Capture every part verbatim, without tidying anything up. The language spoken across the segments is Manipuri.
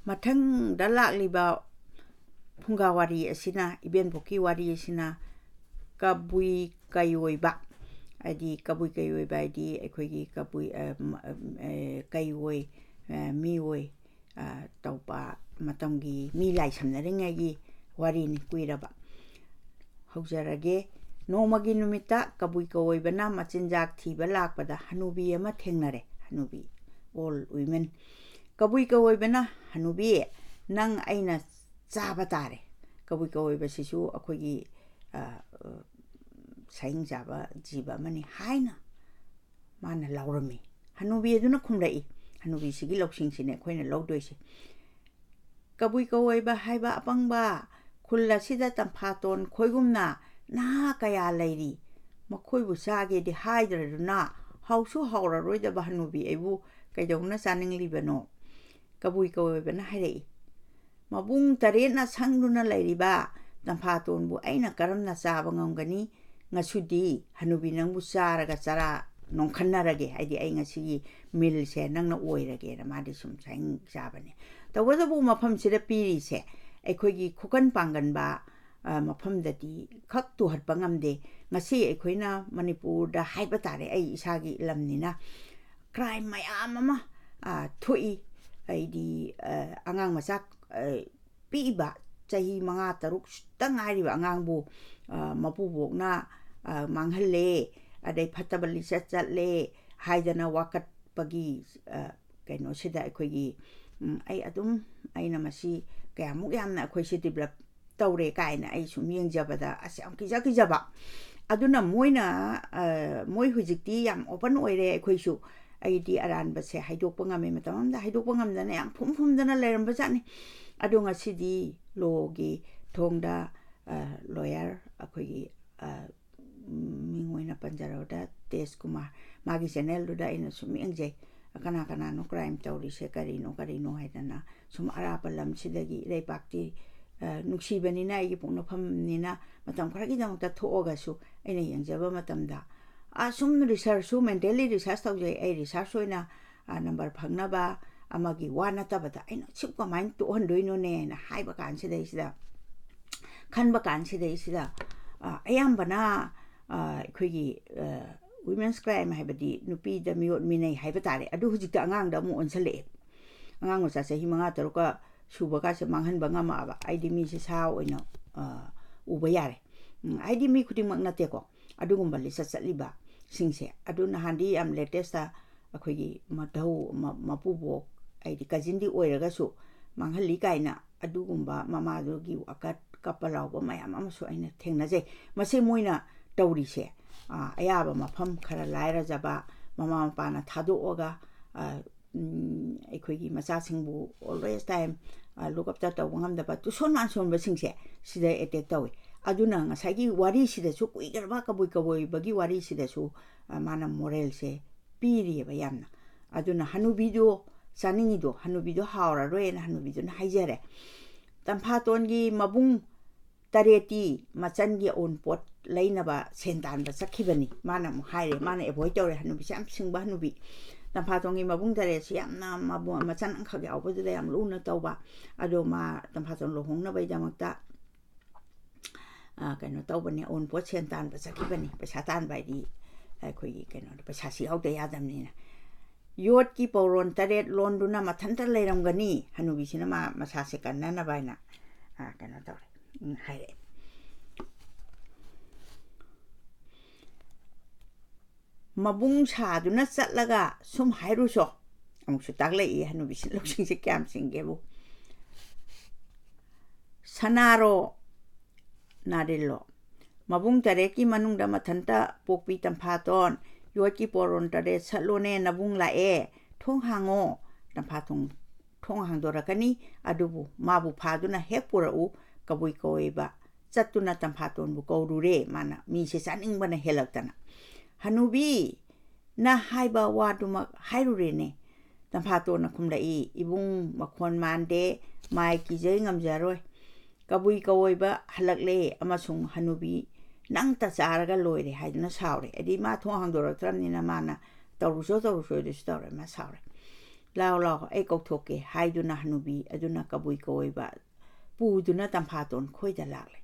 ꯃꯊꯪꯗ ꯂꯥꯛꯂꯤꯕ ꯐꯨꯡꯒꯥ ꯋꯥꯔꯤ ꯑꯁꯤꯅ, ꯏꯕꯦꯟꯄꯣꯛꯀꯤ ꯋꯥꯔꯤ ꯑꯁꯤꯅ ꯀꯕꯨꯏ ꯀꯩꯑꯣꯏꯕ, ꯍꯥꯏꯗꯤ ꯀꯕꯨꯏ ꯀꯩꯑꯣꯏꯕ ꯍꯥꯏꯗꯤ ꯑꯩꯈꯣꯏꯒꯤ ꯀꯕꯨꯏ, ꯑ, ꯃ-, ꯑ, ꯀꯩꯑꯣꯏ, ꯑ, ꯃꯤꯑꯣꯏ, ꯑ, ꯇꯧꯕ ꯃꯇꯝꯒꯤ ꯃꯤ ꯂꯥꯏ ꯁꯝꯅꯔꯤꯉꯩꯒꯤ ꯋꯥꯔꯤꯅꯤ, ꯀꯨꯏꯔꯕ꯫ ꯍꯧꯖꯔꯒꯦ꯫ ꯅꯣꯡꯃꯒꯤ ꯅꯨꯃꯤꯠꯇ ꯀꯕꯨꯏ ꯀꯧꯑꯣꯏꯕꯅ ꯃꯆꯤꯟꯖꯥꯛ ꯊꯤꯕ ꯂꯥꯛꯄꯗ ꯍꯅꯨꯕꯤ ꯑꯃ ꯊꯦꯡꯅꯔꯦ꯫ ꯍꯅꯨꯕꯤ, old women꯫ ꯀꯕꯨꯏ ꯀꯧꯑꯣꯏꯕꯅ ꯍꯅꯨꯕꯤ, "ꯅꯪ ꯑꯩꯅ ꯆꯥꯕ ꯇꯥꯔꯦ"꯫ ꯀꯕꯨꯏ ꯀꯧꯑꯣꯏꯕꯁꯤꯁꯨ ꯑꯩꯈꯣꯏꯒꯤ, ꯑ, ꯑ, ꯁꯥꯍꯤꯡ ꯆꯥꯕ ꯖꯤꯕ ꯑꯃꯅꯤ ꯍꯥꯏꯅ ꯃꯥꯅ ꯂꯥꯎꯔꯝꯃꯤ꯫ ꯍꯅꯨꯕꯤ ꯑꯗꯨꯅ ꯈꯨꯝꯂꯛꯏ꯫ ꯍꯅꯨꯕꯤꯁꯤꯒꯤ ꯂꯧꯁꯤꯡꯁꯤꯅꯦ ꯑꯩꯈꯣꯏꯅ ꯂꯧꯗꯣꯏꯁꯦ꯫ "ꯀꯕꯨꯏ ꯀꯧꯑꯣꯏꯕ ꯍꯥꯏꯕ ꯑꯄꯪꯕ, ꯈꯨꯜ ꯑꯁꯤꯗ ꯇꯝꯐꯥꯇꯣꯟ ꯈꯣꯏꯒꯨꯝꯅ ꯅꯍꯥ ꯀꯌꯥ ꯂꯩꯔꯤ꯫ ꯃꯈꯣꯏꯕꯨ ꯆꯥꯒꯦꯗꯤ ꯍꯥꯏꯗ꯭ꯔꯗꯨꯅ ꯍꯥꯎꯁꯨ ꯍꯥꯎꯔꯔꯣꯏꯗꯕ ꯍꯅꯨꯕꯤ ꯑꯩꯕꯨ ꯀꯩꯗꯧꯅ ꯆꯥꯅꯤꯡꯂꯤꯕꯅꯣ?" ꯀꯕꯨꯏ ꯀꯧꯑꯣꯏꯕꯅ ꯍꯥꯏꯔꯛꯏ꯫ "ꯃꯕꯨꯡ ꯇꯔꯦꯠꯅ ꯁꯪꯗꯨꯅ ꯂꯩꯔꯤꯕ ꯇꯝꯐꯥꯇꯣꯟꯕꯨ ꯑꯩꯅ ꯀꯔꯝꯅ ꯆꯥꯕ ꯉꯝꯒꯅꯤ? ꯉꯁꯤꯗꯤ ꯍꯅꯨꯕꯤ ꯅꯪꯕꯨ ꯆꯥꯔꯒ ꯆꯔꯥ ꯅꯣꯝꯈꯟꯅꯔꯒꯦ, ꯍꯥꯏꯗꯤ ꯑꯩ ꯉꯁꯤꯒꯤ mealꯁꯦ ꯅꯪꯅ ꯑꯣꯏꯔꯒꯦꯅ" ꯃꯥꯗꯤ ꯁꯨꯝ ꯁꯥꯍꯤꯡ ꯆꯥꯕꯅꯦ꯫ ꯇꯧꯕꯇꯕꯨ ꯃꯐꯝꯁꯤꯗ ꯄꯤꯔꯤꯁꯦ ꯑꯩꯈꯣꯏꯒꯤ ꯈꯨꯀꯟ ꯄꯥꯡꯒꯟꯕ, ꯑ, ꯃꯐꯝꯗꯗꯤ ꯈꯛ ꯇꯨꯍꯠꯄ ꯉꯝꯗꯦ꯫ ꯉꯁꯤ ꯑꯩꯈꯣꯏꯅ ꯃꯅꯤꯄꯨꯔꯗ ꯍꯥꯏꯕ ꯇꯥꯔꯦ, ꯑꯩ ꯏꯁꯥꯒꯤ ꯂꯝꯅꯤꯅ, crime ꯃꯌꯥꯝ ꯑꯃ, ꯑ, ꯊꯣꯛꯏ꯫ ꯑꯩꯗꯤ, ꯑ, ꯑꯉꯥꯡ ꯃꯆꯥ, ꯑ, ꯄꯤꯛꯏꯕ ꯆꯍꯤ ꯃꯉꯥ ꯇꯔꯨꯛꯇ ꯉꯥꯏꯔꯤꯕ ꯑꯉꯥꯡꯕꯨ, ꯑ, ꯃꯄꯨꯕꯣꯛꯅ, ꯑ, ꯃꯥꯡꯍꯜꯂꯦ, ꯑꯗꯩ ꯐꯠꯇꯕ ꯂꯤꯆꯠ ꯆꯠꯂꯦ ꯍꯥꯏꯗꯅ ꯋꯥꯀꯠꯄꯒꯤ, ꯑ, ꯀꯩꯅꯣꯁꯤꯗ ꯑꯩꯈꯣꯏꯒꯤ, ꯎꯝ, ꯑꯩ ꯑꯗꯨꯝ, ꯑꯩꯅ ꯃꯁꯤ ꯀꯌꯥꯃꯨꯛ ꯌꯥꯝꯅ ꯑꯩꯈꯣꯏꯁꯦ develop ꯇꯧꯔꯦ ꯀꯥꯏꯅ ꯑꯩ ꯁꯨꯝ ꯌꯦꯡꯖꯕꯗ, ꯑꯁ, ꯌꯥꯝ ꯀꯤꯖ ꯀꯤꯖꯕ꯫ ꯑꯗꯨꯅ ꯃꯣꯏꯅ, ꯑ, ꯃꯣꯏ ꯍꯧꯖꯤꯛꯇꯤ ꯌꯥꯝ open ꯑꯣꯏꯔꯦ꯫ ꯑꯩꯈꯣꯏꯁꯨ, ꯑꯩꯗꯤ ꯑꯔꯥꯟꯕꯁꯦ ꯍꯥꯏꯗꯣꯛꯄ ꯉꯝꯃꯦ, ꯃꯇꯝ ꯑꯃꯗ ꯍꯥꯏꯗꯣꯛꯄ ꯉꯝꯗꯅ ꯌꯥꯝ ꯐꯨꯝ ꯐꯨꯝꯗꯅ ꯂꯩꯔꯝꯕꯖꯥꯠꯅꯤ꯫ ꯑꯗꯣ ꯉꯁꯤꯗꯤ lawꯒꯤ ꯊꯣꯡꯗ, ꯑ, lawyer ꯑꯩꯈꯣꯏꯒꯤ, ꯑ, ꯃꯤꯡ ꯑꯣꯏꯅ ꯄꯟꯖꯔꯕꯗ ꯇꯦꯖ ꯀꯨꯃꯥꯔ, ꯃꯥꯒꯤ channelꯗꯨꯗ ꯑꯩꯅ ꯁꯨꯝ ꯌꯦꯡꯖꯩ, ꯀꯅꯥ ꯀꯅꯥꯅꯣ crime ꯇꯧꯔꯤꯁꯦ, ꯀꯔꯤꯅꯣ ꯀꯔꯤꯅꯣ ꯍꯥꯏꯗꯅ꯫ ꯁꯨꯝ ꯑꯔꯥꯞꯄ ꯂꯝꯁꯤꯗꯒꯤ, ꯂꯩꯄꯥꯛꯇꯤ, ꯑ, ꯅꯨꯡꯁꯤꯕꯅꯤꯅ, ꯑꯩꯒꯤ ꯄꯣꯛꯅꯐꯝꯅꯤꯅ ꯃꯇꯝ ꯈꯔꯒꯤꯗꯃꯛꯇ ꯊꯣꯛꯑꯒꯁꯨ ꯑꯩꯅ ꯌꯦꯡꯖꯕ ꯃꯇꯝꯗ, ꯑ, ꯁꯨꯝ researchꯁꯨ, mentally research ꯇꯧꯖꯩ꯫ ꯑꯩ research ꯑꯣꯏꯅ, ꯑ, number ꯐꯪꯅꯕ, ꯑꯃꯒꯤ ꯋꯥ ꯅꯠꯇꯕꯗ ꯑꯩꯅ ꯁꯤꯕꯨ ꯀꯃꯥꯏꯅ ꯇꯣꯛꯍꯟꯗꯣꯏꯅꯣꯅꯦꯅ ꯍꯥꯏꯕ ꯀꯥꯟꯁꯤꯗꯩꯁꯤꯗ, ꯈꯟꯕ ꯀꯥꯟꯁꯤꯗꯩꯁꯤꯗ, ꯑ, ꯑꯌꯥꯝꯕꯅ, ꯑ, ꯑꯩꯈꯣꯏꯒꯤ, ꯑ, ꯋꯤꯃꯦꯟꯁ ꯀ꯭ꯔꯥꯏꯝ ꯍꯥꯏꯕꯗꯤ ꯅꯨꯄꯤꯗ ꯃꯤꯑꯣꯠ ꯃꯤꯅꯩ ꯍꯥꯏꯕ ꯇꯥꯔꯦ, ꯑꯗꯨ ꯍꯧꯖꯤꯛꯇꯤ ꯑꯉꯥꯡꯗ ꯑꯃꯨꯛ ꯑꯣꯟꯁꯤꯜꯂꯛꯑꯦ꯫ ꯑꯉꯥꯡ ꯃꯆꯥ ꯆꯍꯤ ꯃꯉꯥ ꯇꯔꯨꯛꯀ ꯁꯨꯕꯒꯁꯦ ꯃꯥꯡꯍꯟꯕ ꯉꯝꯃꯛꯑꯕ꯫ ꯑꯩꯗꯤ ꯃꯤꯁꯦ ꯁꯥ ꯑꯣꯏꯅ, ꯑ, ꯎꯕ ꯌꯥꯔꯦ꯫ ꯎꯝ, ꯍꯥꯏꯗꯤ ꯃꯤ ꯈꯨꯗꯤꯡꯃꯛ ꯅꯠꯇꯦꯀꯣ, ꯑꯗꯨꯒꯨꯝꯕ ꯂꯤꯆꯠ ꯆꯠꯂꯤꯕꯁꯤꯡꯁꯦ꯫ ꯑꯗꯨ ꯅꯍꯥꯟꯗꯤ ꯌꯥꯝ latest ꯑꯩꯈꯣꯏꯒꯤ ꯃꯙꯧ, ꯃ-, ꯃꯄꯨꯕꯣꯛ, ꯍꯥꯏꯗꯤ cousinꯗꯤ ꯑꯣꯏꯔꯒꯁꯨ ꯃꯥꯡꯍꯜꯂꯤ ꯀꯥꯏꯅ ꯑꯗꯨꯒꯨꯝꯕ ꯃꯃꯥꯗꯨꯒꯤ ꯑꯀꯞ-, ꯀꯞꯄ ꯂꯥꯎꯕ ꯃꯌꯥꯝ ꯑꯃꯁꯨ ꯑꯩꯅ ꯊꯦꯡꯅꯖꯩ꯫ ꯃꯁꯤ ꯃꯣꯏꯅ ꯇꯧꯔꯤꯁꯦ, ꯑ, ꯑꯌꯥꯕ ꯃꯐꯝ ꯈꯔ ꯂꯥꯏꯔꯖꯕ ꯃꯃꯥ ꯃꯄꯥꯅ ꯊꯥꯗꯣꯛꯑꯒ, ꯑ, ꯎꯝ, ꯑꯩꯈꯣꯏꯒꯤ ꯃꯆꯥꯁꯤꯡꯕꯨ always time, ꯑ, look after ꯇꯧꯕ ꯉꯝꯗꯕ ꯇꯨꯁꯣꯟ ꯃꯥꯟꯁꯣꯟꯕꯁꯤꯡꯁꯦ ꯁꯤꯗ attack ꯇꯧꯏ꯫ ꯑꯗꯨꯅ ꯉꯁꯥꯏꯒꯤ ꯋꯥꯔꯤꯁꯤꯗꯁꯨ, ꯀꯨꯏꯈ꯭ꯔꯕ ꯀꯕꯨꯏ ꯀꯕꯨꯏꯕꯒꯤ ꯋꯥꯔꯤꯁꯤꯗꯁꯨ, ꯑ, ꯃꯥꯅ moralꯁꯦ ꯄꯤꯔꯤꯑꯕ ꯌꯥꯝꯅ꯫ ꯑꯗꯨꯅ ꯍꯅꯨꯕꯤꯗꯣ ꯆꯥꯅꯤꯡꯉꯤꯗꯣ, ꯍꯅꯨꯕꯤꯗꯣ ꯍꯥꯎꯔꯔꯣꯏꯅ ꯍꯅꯨꯕꯤꯗꯨꯅ ꯍꯥꯏꯖꯔꯦ꯫ ꯇꯝꯐꯥꯇꯣꯟꯒꯤ ꯃꯕꯨꯡ ꯇꯔꯦꯠꯇꯤ ꯃꯆꯟꯒꯤ ꯑꯎꯟꯄꯣꯠ ꯂꯩꯅꯕ ꯁꯦꯟ ꯇꯥꯟꯕ ꯆꯠꯈꯤꯕꯅꯤ꯫ ꯃꯥꯅ ꯑꯃꯨꯛ ꯍꯥꯏꯔꯦ, ꯃꯥꯅ avoid ꯇꯧꯔꯦ꯫ ꯍꯅꯨꯕꯤꯁꯦ ꯌꯥꯝ ꯁꯤꯡꯕ ꯍꯅꯨꯕꯤ꯫ ꯇꯝꯐꯥꯇꯣꯟꯒꯤ ꯃꯕꯨꯡ ꯇꯔꯦꯠꯁꯤ ꯌꯥꯝꯅ ꯃꯕꯨ-, ꯃꯆꯟ ꯑꯃꯈꯛ ꯌꯥꯎꯕꯗꯨꯗ ꯌꯥꯝ ꯂꯨꯅ ꯇꯧꯕ꯫ ꯑꯗꯣ ꯃꯥ ꯇꯝꯐꯥꯇꯣꯟ ꯂꯨꯍꯣꯡꯅꯕꯒꯤꯗꯃꯛꯇ, ꯑ, ꯀꯩꯅꯣ ꯇꯧꯕꯅꯦ, ꯑꯎꯟꯄꯣꯠ ꯁꯦꯟ ꯇꯥꯟꯕ ꯆꯠꯈꯤꯕꯅꯤ꯫ ꯄꯩꯁꯥ ꯇꯥꯟꯕ ꯍꯥꯏꯗꯤ ꯑꯩꯈꯣꯏꯒꯤ ꯀꯩꯅꯣꯗ ꯄꯩꯁꯥꯁꯤ ꯌꯥꯎꯗ ꯌꯥꯗꯕꯅꯤꯅ꯫ ꯌꯣꯠꯀꯤ ꯄꯧꯔꯣꯟ ꯇꯔꯦꯠ ꯂꯣꯟꯗꯨꯅ ꯃꯊꯟꯇ ꯂꯩꯔꯝꯒꯅꯤ꯫ ꯍꯅꯨꯕꯤꯁꯤꯅ ꯃꯥ ꯃꯁꯥꯁꯦ ꯀꯟꯅꯅꯕ ꯍꯥꯏꯅ, ꯑ, ꯀꯩꯅꯣ ꯇꯧꯔꯦ, ꯎꯝ, ꯍꯥꯏꯔꯛꯑꯦ꯫ ꯃꯕꯨꯡ ꯁꯥꯗꯨꯅ ꯆꯠꯂꯒ ꯁꯨꯝ ꯍꯥꯏꯔꯨꯁꯣ꯫ ꯑꯃꯨꯛꯁꯨ ꯇꯥꯛꯂꯛꯏ ꯍꯅꯨꯕꯤꯁꯤ, ꯂꯧꯁꯤꯡꯁꯦ ꯀꯌꯥꯝ ꯁꯤꯡꯒꯦꯕꯨ꯫ ꯁꯅꯥꯔꯣ, ꯅꯥꯔꯤꯜꯂꯣ꯫ ꯃꯕꯨꯡ ꯇꯔꯦꯠꯀꯤ ꯃꯅꯨꯡꯗ ꯃꯊꯟꯇ ꯄꯣꯛꯄꯤ ꯇꯝꯐꯥꯇꯣꯟ, ꯌꯣꯠꯀꯤ ꯄꯣꯔꯣꯟ ꯇꯔꯦꯠ ꯁꯠꯂꯣꯅꯦ, ꯅꯕꯨꯡ ꯂꯥꯛꯑꯦ, ꯊꯣꯡ ꯍꯥꯡꯉꯣ꯫ ꯇꯝꯐꯥꯇꯣꯟ ꯊꯣꯡ ꯍꯥꯡꯗꯣꯔꯛꯀꯅꯤ, ꯑꯗꯨꯕꯨ ꯃꯥꯕꯨ ꯐꯥꯗꯨꯅ ꯍꯦꯛ ꯄꯨꯔꯛꯎ꯫ ꯀꯕꯨꯏ ꯀꯧꯋꯦꯕ ꯆꯠꯇꯨꯅ ꯇꯝꯐꯥꯇꯣꯟꯕꯨ ꯀꯧꯔꯨꯔꯦ꯫ ꯃꯥꯅ ꯃꯤꯁꯦ ꯆꯥꯅꯤꯡꯕꯅ ꯍꯦꯜꯂꯛꯇꯅ꯫ ꯍꯅꯨꯕꯤ, ꯅ ꯍꯥꯏꯕ ꯋꯥꯗꯨꯃꯛ ꯍꯥꯏꯔꯨꯔꯦꯅꯦ꯫ ꯇꯝꯐꯥꯇꯣꯟꯅ ꯈꯨꯝꯂꯛꯏ, "ꯏꯕꯨꯡ, ꯃꯈꯣꯟ ꯃꯥꯟꯗꯦ, ꯃꯥꯏ ꯀꯤꯖꯩ ꯉꯝꯖꯔꯣꯏ꯫ ꯀꯕꯨꯏ ꯀꯋꯣꯏꯕ ꯍꯜꯂꯛꯂꯦ ꯑꯃꯁꯨꯡ ꯍꯅꯨꯕꯤ ꯅꯪꯇ ꯆꯥꯔꯒ ꯂꯣꯏꯔꯦ" ꯍꯥꯏꯗꯨꯅ ꯁꯥꯎꯔꯦ꯫ ꯍꯥꯏꯗꯤ ꯃꯥ ꯊꯣꯡ ꯍꯥꯡꯗꯣꯔꯛꯇ꯭ꯔꯕꯅꯤꯅ ꯃꯥꯅ ꯇꯧꯔꯨꯁꯣ ꯇꯧꯔꯨꯁꯣ ꯑꯗꯨꯁꯨ ꯇꯧꯔꯦ, ꯃꯥ ꯁꯥꯎꯔꯦ꯫ "ꯂꯥꯎ, ꯂꯥꯎ, ꯑꯩ ꯀꯧꯊꯣꯛꯀꯦ" ꯍꯥꯏꯗꯨꯅ ꯍꯅꯨꯕꯤ ꯑꯗꯨꯅ ꯀꯕꯨꯏ ꯀꯧꯑꯣꯏꯕ ꯄꯨꯗꯨꯅ ꯇꯝꯐꯥꯇꯣꯟ ꯈꯣꯏꯗ ꯂꯥꯛꯂꯦ꯫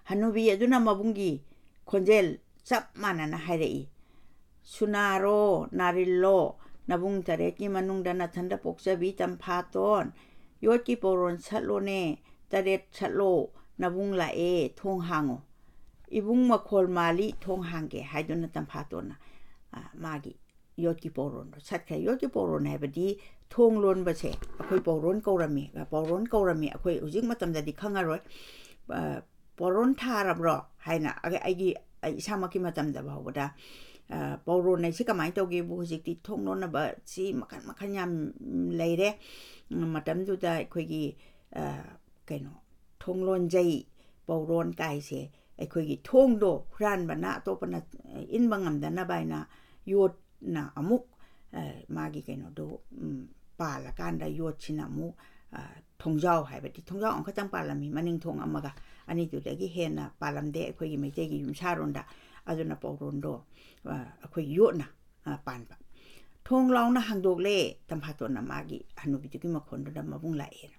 ꯍꯅꯨꯕꯤ ꯑꯗꯨꯅ ꯃꯕꯨꯡꯒꯤ ꯈꯣꯟꯖꯦꯜ ꯆꯞ ꯃꯥꯟꯅꯅ ꯍꯥꯏꯔꯛꯏ, "ꯁꯨꯅꯥꯔꯣ, ꯅꯥꯔꯤꯜꯂꯣ, ꯅꯕꯨꯡ ꯇꯔꯦꯠꯀꯤ ꯃꯅꯨꯡꯗ ꯅꯊꯟꯗ ꯄꯣꯛꯆꯕꯤ ꯇꯝꯐꯥꯇꯣꯟ, ꯌꯣꯠꯀꯤ ꯄꯧꯔꯣꯟ ꯁꯠꯂꯣꯅꯦ, ꯇꯔꯦꯠ ꯁꯠꯂꯣ, ꯅꯕꯨꯡ ꯂꯥꯛꯑꯦ, ꯊꯣꯡ ꯍꯥꯡꯉꯣ꯫ ꯏꯕꯨꯡ ꯃꯈꯣꯜ ꯃꯥꯜꯂꯤ, ꯊꯣꯡ ꯍꯥꯡꯒꯦ" ꯍꯥꯏꯗꯨꯅ ꯇꯝꯐꯥꯇꯣꯟꯅ, ꯑ, ꯃꯥꯒꯤ ꯌꯣꯠꯀꯤ ꯄꯧꯔꯣꯟꯗꯣ ꯁꯠꯈ꯭ꯔꯦ꯫ ꯌꯣꯠꯀꯤ ꯄꯧꯔꯣꯟ ꯍꯥꯏꯕꯗꯤ ꯊꯣꯡ ꯂꯣꯟꯕꯁꯦ ꯑꯩꯈꯣꯏ ꯄꯧꯔꯣꯟ ꯀꯧꯔꯝꯃꯤ, ꯄꯧꯔꯣꯟ ꯀꯧꯔꯝꯃꯤ꯫ ꯑꯩꯈꯣꯏ ꯍꯧꯖꯤꯛ ꯃꯇꯝꯗꯗꯤ ꯈꯪꯉꯔꯣꯏ꯫ ꯑ, "ꯄꯧꯔꯣꯟ ꯊꯥꯔꯕ꯭ꯔꯣ?" ꯍꯥꯏꯅ ꯑꯩ-, ꯑꯩꯒꯤ, ꯑꯩ ꯏꯁꯥꯃꯛꯀꯤ ꯃꯇꯝꯗ ꯐꯥꯎꯕꯗ, ꯑ, ꯄꯧꯔꯣꯟ ꯍꯥꯏꯁꯤ ꯀꯃꯥꯏꯅ ꯇꯧꯒꯦꯕꯨ, ꯍꯧꯖꯤꯛꯇꯤ ꯊꯣꯡ ꯂꯣꯟꯅꯕꯁꯤ ꯃꯈꯜ ꯃꯈꯜ ꯌꯥꯝ ꯂꯩꯔꯦ꯫ ꯎꯝ, ꯃꯇꯝꯗꯨꯗ ꯑꯩꯈꯣꯏꯒꯤ, ꯑ, ꯀꯩꯅꯣ, ꯊꯣꯡ ꯂꯣꯟꯖꯩ, ꯄꯧꯔꯣꯟ ꯀꯥꯏꯁꯦ ꯑꯩꯈꯣꯏꯒꯤ ꯊꯣꯡꯗꯣ ꯍꯨꯔꯥꯟꯕꯅ, ꯑꯇꯣꯞꯄꯅ ꯏꯟꯕ ꯉꯝꯗꯅꯕ ꯍꯥꯏꯅ ꯌꯣꯠꯅ ꯑꯃꯨꯛ, ꯑ, ꯃꯥꯒꯤ ꯀꯩꯅꯣꯗꯣ, ꯎꯝ, ꯄꯥꯜꯂꯀꯥꯟꯗ ꯌꯣꯠꯁꯤꯅ ꯑꯃꯨꯛ, ꯑ, ꯊꯣꯡꯖꯥꯎ ꯍꯥꯏꯕꯗꯤ ꯊꯣꯡꯖꯥꯎ ꯑꯃꯈꯛꯇꯪ ꯄꯥꯜꯂꯝꯃꯤ, ꯃꯅꯤꯡ ꯊꯣꯡ ꯑꯃꯒ, ꯑꯅꯤꯗꯨꯗꯒꯤ ꯍꯦꯟꯅ ꯄꯥꯜꯂꯝꯗꯦ ꯑꯩꯈꯣꯏꯒꯤ ꯃꯩꯇꯩꯒꯤ ꯌꯨꯝꯁꯥꯔꯣꯟꯗ꯫ ꯑꯗꯨꯅ ꯄꯧꯔꯣꯟꯗꯣ, ꯑ, ꯑꯩꯈꯣꯏ ꯌꯣꯠꯅ, ꯑ, ꯄꯥꯟꯕ꯫ "ꯊꯣꯡ ꯂꯥꯎꯅ ꯍꯥꯡꯗꯣꯛꯂꯦ" ꯇꯝꯐꯥꯇꯣꯟꯅ ꯃꯥꯒꯤ ꯍꯅꯨꯕꯤꯗꯨꯒꯤ ꯃꯈꯣꯟꯗꯨꯗ "ꯃꯕꯨꯡ ꯂꯥꯛꯑꯦꯅ"꯫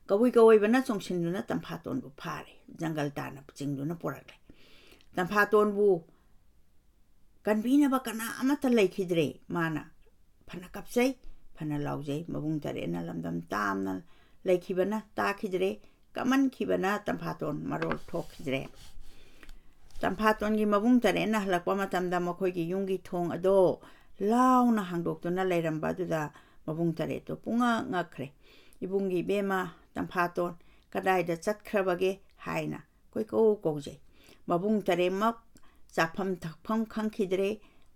ꯀꯕꯨꯏ ꯀꯧꯑꯣꯏꯕꯅ ꯆꯣꯡꯁꯤꯟꯗꯨꯅ ꯇꯝꯐꯥꯇꯣꯟꯕꯨ ꯐꯥꯔꯦ, ꯖꯪꯒꯜ ꯇꯥꯅ ꯆꯤꯡꯗꯨꯅ ꯄꯨꯔꯛꯂꯦ꯫ ꯇꯝꯐꯥꯇꯣꯟꯕꯨ ꯀꯟꯕꯤꯅꯕ ꯀꯅꯥ ꯑꯃꯠꯇ ꯂꯩꯈꯤꯗ꯭ꯔꯦ꯫ ꯃꯥꯅ ꯐꯅ ꯀꯞꯆꯩ, ꯐꯅ ꯂꯥꯎꯖꯩ꯫ ꯃꯕꯨꯡ ꯇꯔꯦꯠꯅ ꯂꯝꯗꯝ ꯇꯥꯝꯅ ꯂꯩꯈꯤꯕꯅ ꯇꯥꯈꯤꯗ꯭ꯔꯦ꯫ ꯀꯞꯃꯟꯈꯤꯕꯅ ꯇꯝꯐꯥꯇꯣꯟ ꯃꯔꯣꯜ ꯊꯣꯛꯈꯤꯗ꯭ꯔꯦ꯫ ꯇꯝꯐꯥꯇꯣꯟꯒꯤ ꯃꯕꯨꯡ ꯇꯔꯦꯠꯅ ꯍꯜꯂꯛꯄ ꯃꯇꯝꯗ ꯃꯈꯣꯏꯒꯤ ꯌꯨꯝꯒꯤ ꯊꯣꯡ ꯑꯗꯣ ꯂꯥꯎꯅ ꯍꯥꯡꯗꯣꯛꯇꯨꯅ ꯂꯩꯔꯝꯕ ꯑꯗꯨꯗ ꯃꯕꯨꯡ ꯇꯔꯦꯠꯇꯣ ꯄꯨꯡꯉꯛ ꯉꯛꯈ꯭ꯔꯦ꯫ "ꯏꯕꯨꯡꯒꯤ ꯏꯕꯦꯝꯃ ꯇꯝꯐꯥꯇꯣꯟ ꯀꯗꯥꯏꯗ ꯆꯠꯈ꯭ꯔꯕꯒꯦ?" ꯍꯥꯏꯅ ꯀꯣꯏꯀꯧ ꯀꯧꯖꯩ꯫ ꯃꯕꯨꯡ ꯇꯔꯦꯠꯃꯛ ꯆꯥꯐꯝ ꯊꯛꯐꯝ ꯈꯪꯈꯤꯗ꯭ꯔꯦ꯫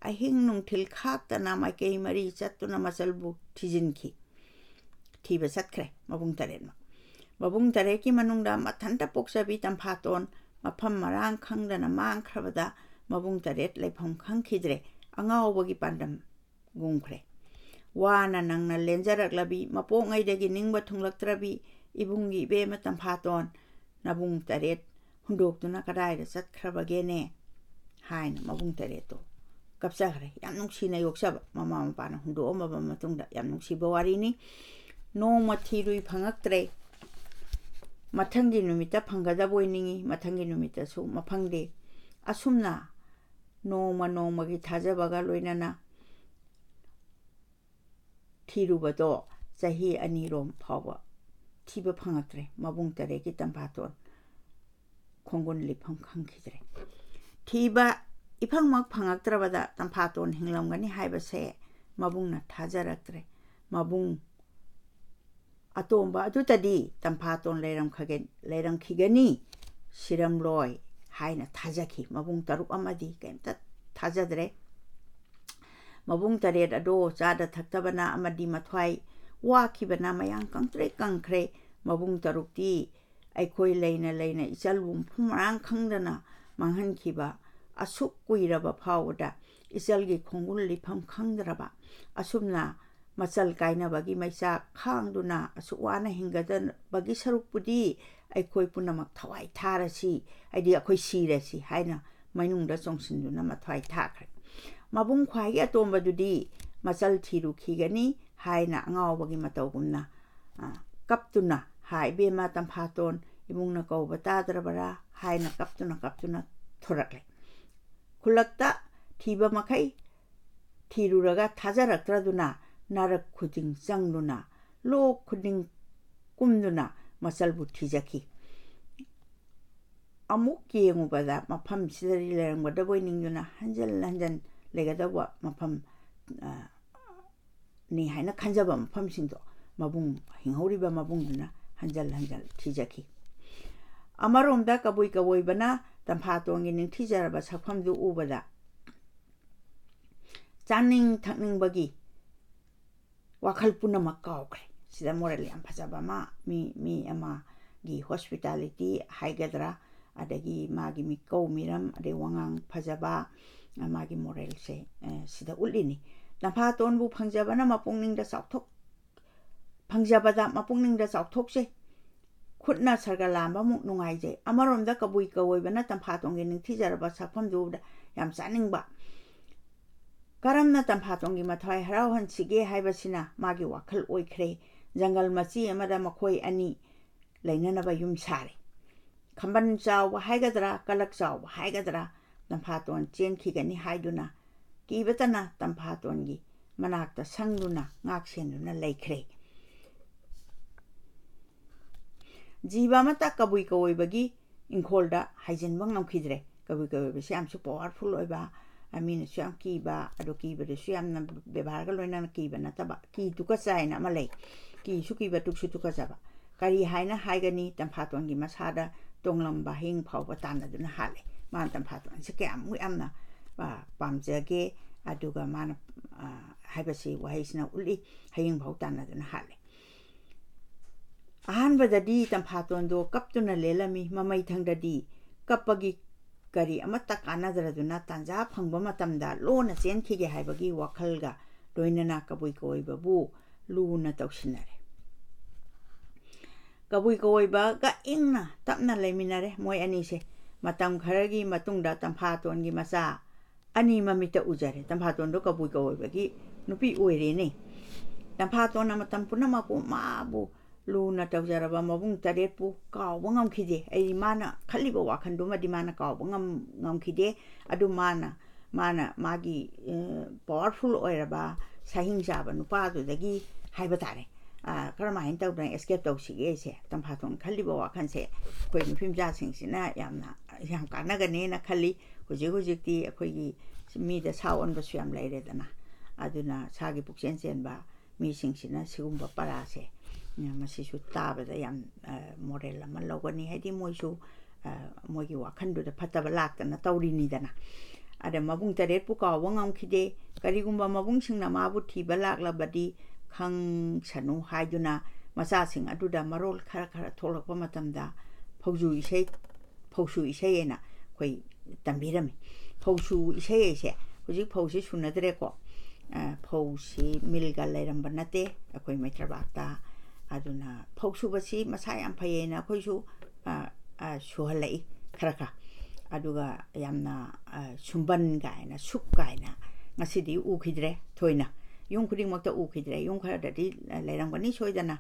ꯑꯍꯤꯡ ꯅꯨꯡꯊꯤꯜ ꯈꯥꯛꯇꯅ ꯃꯥꯏꯀꯩ ꯃꯔꯤ ꯆꯠꯇꯨꯅ ꯃꯆꯜꯕꯨ ꯊꯤꯖꯤꯟꯈꯤ꯫ ꯊꯤꯕ ꯆꯠꯈ꯭ꯔꯦ ꯃꯕꯨꯡ ꯇꯔꯦꯠꯃꯛ꯫ ꯃꯕꯨꯡ ꯇꯔꯦꯠꯀꯤ ꯃꯅꯨꯡꯗ ꯃꯊꯟꯇ ꯄꯣꯛꯆꯕꯤ ꯇꯝꯐꯥꯇꯣꯟ ꯃꯐꯝ ꯃꯔꯥꯡ ꯈꯪꯗꯅ ꯃꯥꯡꯈ꯭ꯔꯕꯗ ꯃꯕꯨꯡ ꯇꯔꯦꯠ ꯂꯩꯐꯝ ꯈꯪꯈꯤꯗ꯭ꯔꯦ꯫ ꯑꯉꯥꯎꯕꯒꯤ ꯄꯥꯟꯗꯝ ꯒꯨꯝꯈ꯭ꯔꯦ꯫ ꯋꯥꯅ ꯅꯪꯅ ꯂꯦꯟꯖꯔꯛꯂꯕꯤ, ꯃꯄꯣꯛꯉꯩꯗꯒꯤ ꯅꯤꯡꯕ ꯊꯨꯡꯂꯛꯇ꯭ꯔꯕꯤ ꯏꯕꯨꯡꯒꯤ ꯏꯕꯦꯝꯃ ꯇꯝꯐꯥꯇꯣꯟ, ꯅꯕꯨꯡ ꯇꯔꯦꯠ ꯍꯨꯟꯗꯣꯛꯇꯨꯅ ꯀꯗꯥꯏꯗ ꯆꯠꯈ꯭ꯔꯕꯒꯦꯅꯦ? ꯍꯥꯏꯅ ꯃꯕꯨꯡ ꯇꯔꯦꯠꯇꯣ ꯀꯞꯆꯈ꯭ꯔꯦ꯫ ꯌꯥꯝ ꯅꯨꯡꯁꯤꯅ ꯌꯣꯛꯆꯕ ꯃꯃꯥ ꯃꯄꯥꯅ ꯍꯨꯟꯗꯣꯛꯑꯝꯃꯕ ꯃꯇꯨꯡꯗ꯫ ꯌꯥꯝ ꯅꯨꯡꯁꯤꯕ ꯋꯥꯔꯤꯅꯤ꯫ ꯅꯣꯡꯃ ꯊꯤꯔꯨꯏ ꯐꯪꯉꯛꯇ꯭ꯔꯦ꯫ ꯃꯊꯪꯒꯤ ꯅꯨꯃꯤꯠꯇ ꯐꯪꯒꯗꯕ ꯑꯣꯏ ꯅꯤꯡꯉꯤ, ꯃꯊꯪꯒꯤ ꯅꯨꯃꯤꯠꯇꯁꯨ ꯃꯐꯪꯗꯦ꯫ ꯑꯁꯨꯝꯅ ꯅꯣꯡꯃ ꯅꯣꯡꯃꯒꯤ ꯊꯥꯖꯕꯒ ꯂꯣꯏꯅꯅ ꯊꯤꯔꯨꯕꯗꯣ ꯆꯍꯤ ꯑꯅꯤꯔꯣꯝ ꯐꯥꯎꯕ ꯊꯤꯕ ꯐꯪꯉꯛꯇ꯭ꯔꯦ꯫ ꯃꯕꯨꯡ ꯇꯔꯦꯠꯀꯤ ꯇꯝꯐꯥꯇꯣꯟ ꯈꯣꯡꯒꯨꯟ ꯂꯤꯐꯝ ꯈꯪꯈꯤꯗ꯭ꯔꯦ꯫ ꯊꯤꯕ ꯏꯐꯪꯃꯛ ꯐꯪꯉꯛꯇ꯭ꯔꯕꯗ ꯇꯝꯐꯥꯇꯣꯟ ꯍꯤꯡꯂꯝꯒꯅꯤ ꯍꯥꯏꯕꯁꯦ ꯃꯕꯨꯡꯅ ꯊꯥꯖꯔꯛꯇ꯭ꯔꯦ꯫ ꯃꯕꯨꯡ ꯑꯇꯣꯝꯕ ꯑꯗꯨꯗꯗꯤ ꯇꯝꯐꯥꯇꯣꯟ ꯂꯩꯔꯝꯈꯒꯦ-, ꯂꯩꯔꯝꯈꯤꯒꯅꯤ, ꯁꯤꯔꯝꯂꯣꯏ ꯍꯥꯏꯅ ꯊꯥꯖꯈꯤ꯫ ꯃꯕꯨꯡ ꯇꯔꯨꯛ ꯑꯃꯗꯤ ꯀꯩꯝꯇ ꯊꯥꯖꯗ꯭ꯔꯦ꯫ ꯃꯕꯨꯡ ꯇꯔꯦꯠ ꯑꯗꯣ ꯆꯥꯗ ꯊꯛꯇꯕꯅ ꯑꯃꯗꯤ ꯃꯊ꯭ꯋꯥꯏ ꯋꯥꯈꯤꯕꯅ ꯃꯌꯥꯡ ꯀꯪꯇ꯭ꯔꯤꯛ ꯀꯪꯈ꯭ꯔꯦ꯫ ꯃꯕꯨꯡ ꯇꯔꯨꯛꯇꯤ ꯑꯩꯈꯣꯏ ꯂꯩꯅ ꯂꯩꯅ ꯏꯆꯜꯕꯨ ꯃꯐꯝ ꯃꯔꯥꯡ ꯈꯪꯗꯅ ꯃꯥꯡꯍꯟꯈꯤꯕ ꯑꯁꯨꯛ ꯀꯨꯏꯔꯕ ꯐꯥꯎꯕꯗ ꯏꯆꯜꯒꯤ ꯈꯣꯡꯒꯨꯜ ꯂꯤꯐꯝ ꯈꯪꯗ꯭ꯔꯕ, ꯑꯁꯨꯝꯅ ꯃꯆꯜ ꯀꯥꯏꯅꯕꯒꯤ ꯃꯩꯆꯥꯛ ꯈꯥꯡꯗꯨꯅ ꯑꯁꯨꯛ ꯋꯥꯅ ꯍꯤꯡꯒꯗꯕꯒꯤ ꯁꯔꯨꯛꯄꯨꯗꯤ ꯑꯩꯈꯣꯏ ꯄꯨꯝꯅꯃꯛ ꯊꯋꯥꯏ ꯊꯥꯔꯁꯤ, ꯍꯥꯏꯗꯤ ꯑꯩꯈꯣꯏ ꯁꯤꯔꯁꯤ ꯍꯥꯏꯅ ꯃꯅꯨꯡꯗ ꯆꯣꯡꯁꯤꯟꯗꯨꯅ ꯃꯊ꯭ꯋꯥꯏ ꯊꯥꯈ꯭ꯔꯦ꯫ ꯃꯕꯨꯡ ꯈ꯭ꯋꯥꯏꯒꯤ ꯑꯇꯣꯝꯕꯗꯨꯗꯤ ꯃꯆꯜ ꯊꯤꯔꯨꯈꯤꯒꯅꯤ ꯍꯥꯏꯅ ꯑꯉꯥꯎꯕꯒꯤ ꯃꯇꯧꯒꯨꯝꯅ, ꯑ, ꯀꯞꯇꯨꯅ, "ꯍꯥ ꯏꯕꯦꯝꯃ ꯇꯝꯐꯥꯇꯣꯟ, ꯏꯕꯨꯡꯅ ꯀꯧꯕ ꯇꯥꯗ꯭ꯔꯕꯔꯥ?" ꯍꯥꯏꯅ ꯀꯞꯇꯨꯅ ꯀꯞꯇꯨꯅ ꯊꯣꯔꯛꯂꯦ꯫ ꯈꯨꯜꯂꯛꯇ ꯊꯤꯕ ꯃꯈꯩ ꯊꯤꯔꯨꯔꯒ ꯊꯥꯖꯔꯛꯇ꯭ꯔꯗꯨꯅ ꯅꯥꯔꯛ ꯈꯨꯗꯤꯡ ꯆꯪꯗꯨꯅ, ꯂꯣꯛ ꯈꯨꯗꯤꯡ ꯀꯨꯝꯗꯨꯅ ꯃꯆꯜꯕꯨ ꯊꯤꯖꯈꯤ꯫ ꯑꯃꯨꯛ ꯌꯦꯡꯉꯨꯕꯗ ꯃꯐꯝꯁꯤꯗꯗꯤ ꯂꯩꯔꯝꯒꯗꯕꯣꯏ ꯅꯤꯡꯗꯨꯅ ꯍꯟꯖꯟ ꯍꯟꯖꯟ ꯂꯩꯒꯗꯧꯕ ꯃꯐꯝ, ꯑ, ꯅꯤ ꯍꯥꯏꯅ ꯈꯟꯖꯕ ꯃꯐꯝꯁꯤꯡꯗꯣ ꯃꯕꯨꯡ, ꯍꯤꯡꯍꯧꯔꯤꯕ ꯃꯕꯨꯡꯗꯨꯅ ꯍꯟꯖꯜ ꯍꯟꯖꯜ ꯊꯤꯖꯈꯤ꯫ ꯑꯃꯔꯣꯝꯗ ꯀꯕꯨꯏ ꯀꯕꯣꯏꯕꯅ ꯇꯝꯐꯥꯇꯣꯟꯒꯤ ꯅꯤꯡꯊꯤꯖꯔꯕ ꯁꯛꯐꯝꯗꯨ ꯎꯕꯗ ꯆꯥꯅꯤꯡ ꯊꯛꯅꯤꯡꯕꯒꯤ ꯋꯥꯈꯜ ꯄꯨꯝꯅꯃꯛ ꯀꯥꯎꯈ꯭ꯔꯦ꯫ ꯁꯤꯗ moral ꯌꯥꯝ ꯐꯖꯕ ꯑꯃ, ꯃꯤ, ꯃꯤ ꯑꯃꯒꯤ hospitality ꯍꯥꯏꯒꯗ꯭ꯔꯥ, ꯑꯗꯒꯤ ꯃꯥꯒꯤ ꯃꯤꯀꯧ ꯃꯤꯔꯝ, ꯑꯗꯩ ꯋꯥꯉꯥꯡ ꯐꯖꯕ, ꯃꯥꯒꯤ moralꯁꯦ, ꯑ, ꯁꯤꯗ ꯎꯠꯂꯤꯅꯤ꯫ ꯇꯝꯐꯥꯇꯣꯟꯕꯨ ꯐꯪꯖꯕꯅ ꯃꯄꯨꯛꯅꯤꯡꯗ ꯆꯥꯎꯊꯣꯛ-, ꯐꯪꯖꯕꯗ ꯃꯄꯨꯛꯅꯤꯡꯗ ꯆꯥꯎꯊꯣꯛꯆꯩ꯫ ꯈꯨꯠꯅ ꯁꯔꯒ ꯂꯥꯝꯕꯃꯨꯛ ꯅꯨꯡꯉꯥꯏꯖꯩ꯫ ꯑꯃꯔꯣꯝꯗ ꯀꯕꯨꯏ ꯀꯋꯣꯏꯕꯅ ꯇꯝꯐꯥꯇꯣꯟꯒꯤ ꯅꯤꯡꯊꯤꯖꯔꯕ ꯁꯛꯐꯝꯗꯨ ꯎꯕꯗ ꯌꯥꯝ ꯆꯥꯅꯤꯡꯕ꯫ ꯀꯔꯝꯅ ꯇꯝꯐꯥꯇꯣꯟꯒꯤ ꯃꯊ꯭ꯋꯥꯏ ꯍꯔꯥꯎꯍꯟꯁꯤꯒꯦ ꯍꯥꯏꯕꯁꯤꯅ ꯃꯥꯒꯤ ꯋꯥꯈꯜ ꯑꯣꯏꯈ꯭ꯔꯦ꯫ ꯖꯪꯒꯜ ꯃꯆꯤ ꯑꯃꯗ ꯃꯈꯣꯏ ꯑꯅꯤ ꯂꯩꯅꯅꯕ ꯌꯨꯝ ꯁꯥꯔꯦ꯫ ꯈꯝꯕꯟ ꯆꯥꯎꯕ ꯍꯥꯏꯒꯗ꯭ꯔꯥ, ꯀꯂꯛ ꯆꯥꯎꯕ ꯍꯥꯏꯒꯗ꯭ꯔꯥ, ꯇꯝꯐꯥꯇꯣꯟ ꯆꯦꯟꯈꯤꯒꯅꯤ ꯍꯥꯏꯗꯨꯅ ꯀꯤꯕꯇꯅ ꯇꯝꯐꯥꯇꯣꯟꯒꯤ ꯃꯅꯥꯛꯇ ꯁꯪꯗꯨꯅ ꯉꯥꯛ ꯁꯦꯟꯗꯨꯅ ꯂꯩꯈ꯭ꯔꯦ꯫ ꯖꯤꯕ ꯑꯃꯠꯇ ꯀꯕꯨꯏ ꯀꯋꯣꯏꯕꯒꯤ ꯏꯪꯈꯣꯜꯗ ꯍꯥꯏꯖꯤꯟꯕ ꯉꯝꯈꯤꯗ꯭ꯔꯦ꯫ ꯀꯕꯨꯏ ꯀꯋꯣꯏꯕꯁꯤ ꯌꯥꯝꯁꯨ powerful ꯑꯣꯏꯕ, ꯑ, ꯃꯤꯅꯁꯨ ꯌꯥꯝ ꯀꯤꯕ, ꯑꯗꯣ ꯀꯤꯕꯗꯁꯨ ꯌꯥꯝꯅ ꯕꯦꯕꯥꯔꯒ ꯂꯣꯏꯅꯅ ꯀꯤꯕ ꯅꯠꯇꯕ, ꯀꯤ ꯇꯨꯀꯠꯆ ꯍꯥꯏꯅ ꯑꯃ ꯂꯩ꯫ ꯀꯤꯁꯨ ꯀꯤꯕ, ꯇꯨꯛꯁꯨ ꯇꯨꯀꯠꯆꯕ꯫ ꯀꯔꯤ ꯍꯥꯏꯅ ꯍꯥꯏꯒꯅꯤ? ꯇꯝꯐꯥꯇꯣꯟꯒꯤ ꯃꯁꯥꯗ ꯇꯣꯡꯂꯝꯕ ꯍꯌꯤꯡ ꯐꯥꯎꯕ ꯇꯥꯟꯅꯗꯨꯅ ꯍꯥꯠꯂꯦ꯫ ꯃꯥꯅ ꯇꯝꯐꯥꯇꯣꯟꯁꯦ ꯀꯌꯥꯃꯨꯛ ꯌꯥꯝꯅ, ꯑ, ꯄꯥꯝꯖꯒꯦ, ꯑꯗꯨꯒ ꯃꯥꯅ, ꯑ, ꯍꯥꯏꯕꯁꯤ ꯋꯥꯍꯩꯁꯤꯅ ꯎꯠꯂꯤ, ꯍꯌꯤꯡ ꯐꯥꯎ ꯇꯥꯟꯅꯗꯨꯅ ꯍꯥꯠꯂꯦ꯫ ꯑꯍꯥꯟꯕꯗꯗꯤ ꯇꯝꯐꯥꯇꯣꯟꯗꯣ ꯀꯞꯇꯨꯅ ꯂꯦꯜꯂꯝꯃꯤ, ꯃꯃꯩꯊꯪꯗꯗꯤ ꯀꯞꯄꯒꯤ ꯀꯔꯤ ꯑꯃꯠꯇ ꯀꯥꯟꯅꯗ꯭ꯔꯗꯨꯅ ꯇꯥꯟꯖꯥ ꯐꯪꯕ ꯃꯇꯝꯗ ꯂꯣꯟꯅ ꯆꯦꯟꯈꯤꯒꯦ ꯍꯥꯏꯕꯒꯤ ꯋꯥꯈꯜꯒ ꯂꯣꯏꯅꯅ ꯀꯕꯨꯏ ꯀꯋꯣꯏꯕꯕꯨ ꯂꯨꯅ ꯇꯧꯁꯤꯟꯅꯔꯦ꯫ ꯀꯕꯨꯏ ꯀꯋꯣꯏꯕꯒ ꯏꯪꯅ ꯇꯞꯅ ꯂꯩꯃꯤꯟꯅꯔꯦ ꯃꯣꯏ ꯑꯅꯤꯁꯦ꯫ ꯃꯇꯝ ꯈꯔꯒꯤ ꯃꯇꯨꯡꯗ ꯇꯝꯐꯥꯇꯣꯟꯒꯤ ꯃꯆꯥ ꯑꯅꯤ ꯃꯃꯤꯠꯇ ꯎꯖꯔꯦ꯫ ꯇꯝꯐꯥꯇꯣꯟꯗꯣ ꯀꯕꯨꯏ ꯀꯋꯣꯏꯕꯒꯤ ꯅꯨꯄꯤ ꯑꯣꯏꯔꯦꯅꯦ꯫ ꯇꯝꯐꯥꯇꯣꯟꯅ ꯃꯇꯝ ꯄꯨꯝꯅꯃꯛꯄꯨ ꯃꯥꯕꯨ ꯂꯨꯅ ꯇꯧꯖꯔꯕ ꯃꯕꯨꯡ ꯇꯔꯦꯠꯄꯨ ꯀꯥꯎꯕ ꯉꯝꯈꯤꯗꯦ꯫ ꯑꯩ ꯃꯥꯅ ꯈꯜꯂꯤꯕ ꯋꯥꯈꯜꯗꯨꯃꯗꯤ ꯃꯥꯅ ꯀꯥꯎꯕ ꯉꯝ-, ꯉꯝꯈꯤꯗꯦ꯫ ꯑꯗꯨ ꯃꯥꯅ, ꯃꯥꯅ ꯃꯥꯒꯤ, ꯑ, powerful ꯑꯣꯏꯔꯕ ꯁꯥꯍꯤꯡ ꯆꯥꯕ ꯅꯨꯄꯥꯗꯨꯗꯒꯤ ꯍꯥꯏꯕ ꯇꯥꯔꯦ, ꯑ, ꯀꯔꯝꯍꯥꯏꯅ ꯇꯧꯗꯅ escape ꯇꯧꯁꯤꯒꯦ ꯑꯩꯁꯦ? ꯇꯝꯐꯥꯇꯣꯟ ꯈꯜꯂꯤꯕ ꯋꯥꯈꯜꯁꯦ ꯑꯩꯈꯣꯏ ꯅꯨꯄꯤ ꯃꯆꯥꯁꯤꯡꯁꯤꯅ ꯌꯥꯝꯅ, ꯌꯥꯝ ꯀꯥꯟꯅꯒꯅꯦꯅ ꯈꯜꯂꯤ꯫ ꯍꯧꯖꯤꯛ ꯍꯧꯖꯤꯛꯇꯤ ꯑꯩꯈꯣꯏꯒꯤ ꯃꯤꯗ ꯁꯥ ꯑꯣꯟꯕꯁꯨ ꯌꯥꯝ ꯂꯩꯔꯦꯗꯅ, ꯑꯗꯨꯅ ꯁꯥꯒꯤ ꯄꯨꯛꯆꯦꯟ ꯆꯦꯟꯕ ꯃꯤꯁꯤꯡꯁꯤꯅ ꯁꯤꯒꯨꯝꯕ ꯄꯔꯥꯁꯦ, ꯎꯝ, ꯃꯁꯤꯁꯨ ꯇꯥꯕꯗ ꯌꯥꯝ, ꯑ, moral ꯑꯃ ꯂꯧꯒꯅꯤ꯫ ꯍꯥꯏꯗꯤ ꯃꯣꯏꯁꯨ, ꯑ, ꯃꯣꯏꯒꯤ ꯋꯥꯈꯜꯗꯨꯗ ꯐꯠꯇꯕ ꯂꯥꯛꯇꯅ ꯇꯧꯔꯤꯅꯤꯗꯅ꯫ ꯑꯗ ꯃꯕꯨꯡ ꯇꯔꯦꯠꯄꯨ ꯀꯥꯎꯕ ꯉꯝꯈꯤꯗꯦ꯫ ꯀꯔꯤꯒꯨꯝꯕ ꯃꯕꯨꯡꯁꯤꯡꯅ ꯃꯥꯕꯨ ꯊꯤꯕ ꯂꯥꯛꯂꯕꯗꯤ ꯈꯪꯁꯅꯨ ꯍꯥꯏꯗꯨꯅ ꯃꯆꯥꯁꯤꯡ ꯑꯗꯨꯗ ꯃꯔꯣꯜ ꯈꯔ ꯈꯔ ꯊꯣꯛꯂꯛꯄ ꯃꯇꯝꯗ ꯐꯧꯖꯨ ꯏꯁꯩ, ꯐꯧꯁꯨ ꯏꯁꯩ ꯍꯥꯏꯅ ꯑꯩꯈꯣꯏ ꯇꯝꯕꯤꯔꯝꯃꯤ꯫ ꯐꯧꯁꯨ ꯏꯁꯩ ꯍꯥꯏꯁꯦ ꯍꯧꯖꯤꯛ ꯐꯧꯁꯤ ꯁꯨꯅꯗ꯭ꯔꯦꯀꯣ꯫ ꯑ, ꯐꯧꯁꯤ ꯃꯤꯜꯒ ꯂꯩꯔꯝꯕ ꯅꯠꯇꯦ ꯑꯩꯈꯣꯏ ꯃꯩꯇ꯭ꯔꯕꯥꯛꯇ꯫ ꯑꯗꯨꯅ ꯐꯧ ꯁꯨꯕꯁꯤ ꯃꯁꯥ ꯌꯥꯝ ꯐꯩꯌꯦꯅ ꯑꯩꯈꯣꯏꯁꯨ, ꯑ, ꯑ, ꯁꯨꯍꯜꯂꯛꯏ ꯈꯔ ꯈꯔ꯫ ꯑꯗꯨꯒ ꯌꯥꯝꯅ, ꯑ, ꯁꯨꯝꯕꯟ ꯀꯥꯏꯅ, ꯁꯨꯛ ꯀꯥꯏꯅ ꯉꯁꯤꯗꯤ ꯎꯈꯤꯗ꯭ꯔꯦ ꯊꯣꯏꯅ꯫ ꯌꯨꯝ ꯈꯨꯗꯤꯡꯃꯛꯇ ꯎꯈꯤꯗ꯭ꯔꯦ꯫ ꯌꯨꯝ ꯈꯔꯗꯗꯤ ꯂꯩꯔꯝꯒꯅꯤ ꯁꯣꯏꯗꯅ꯫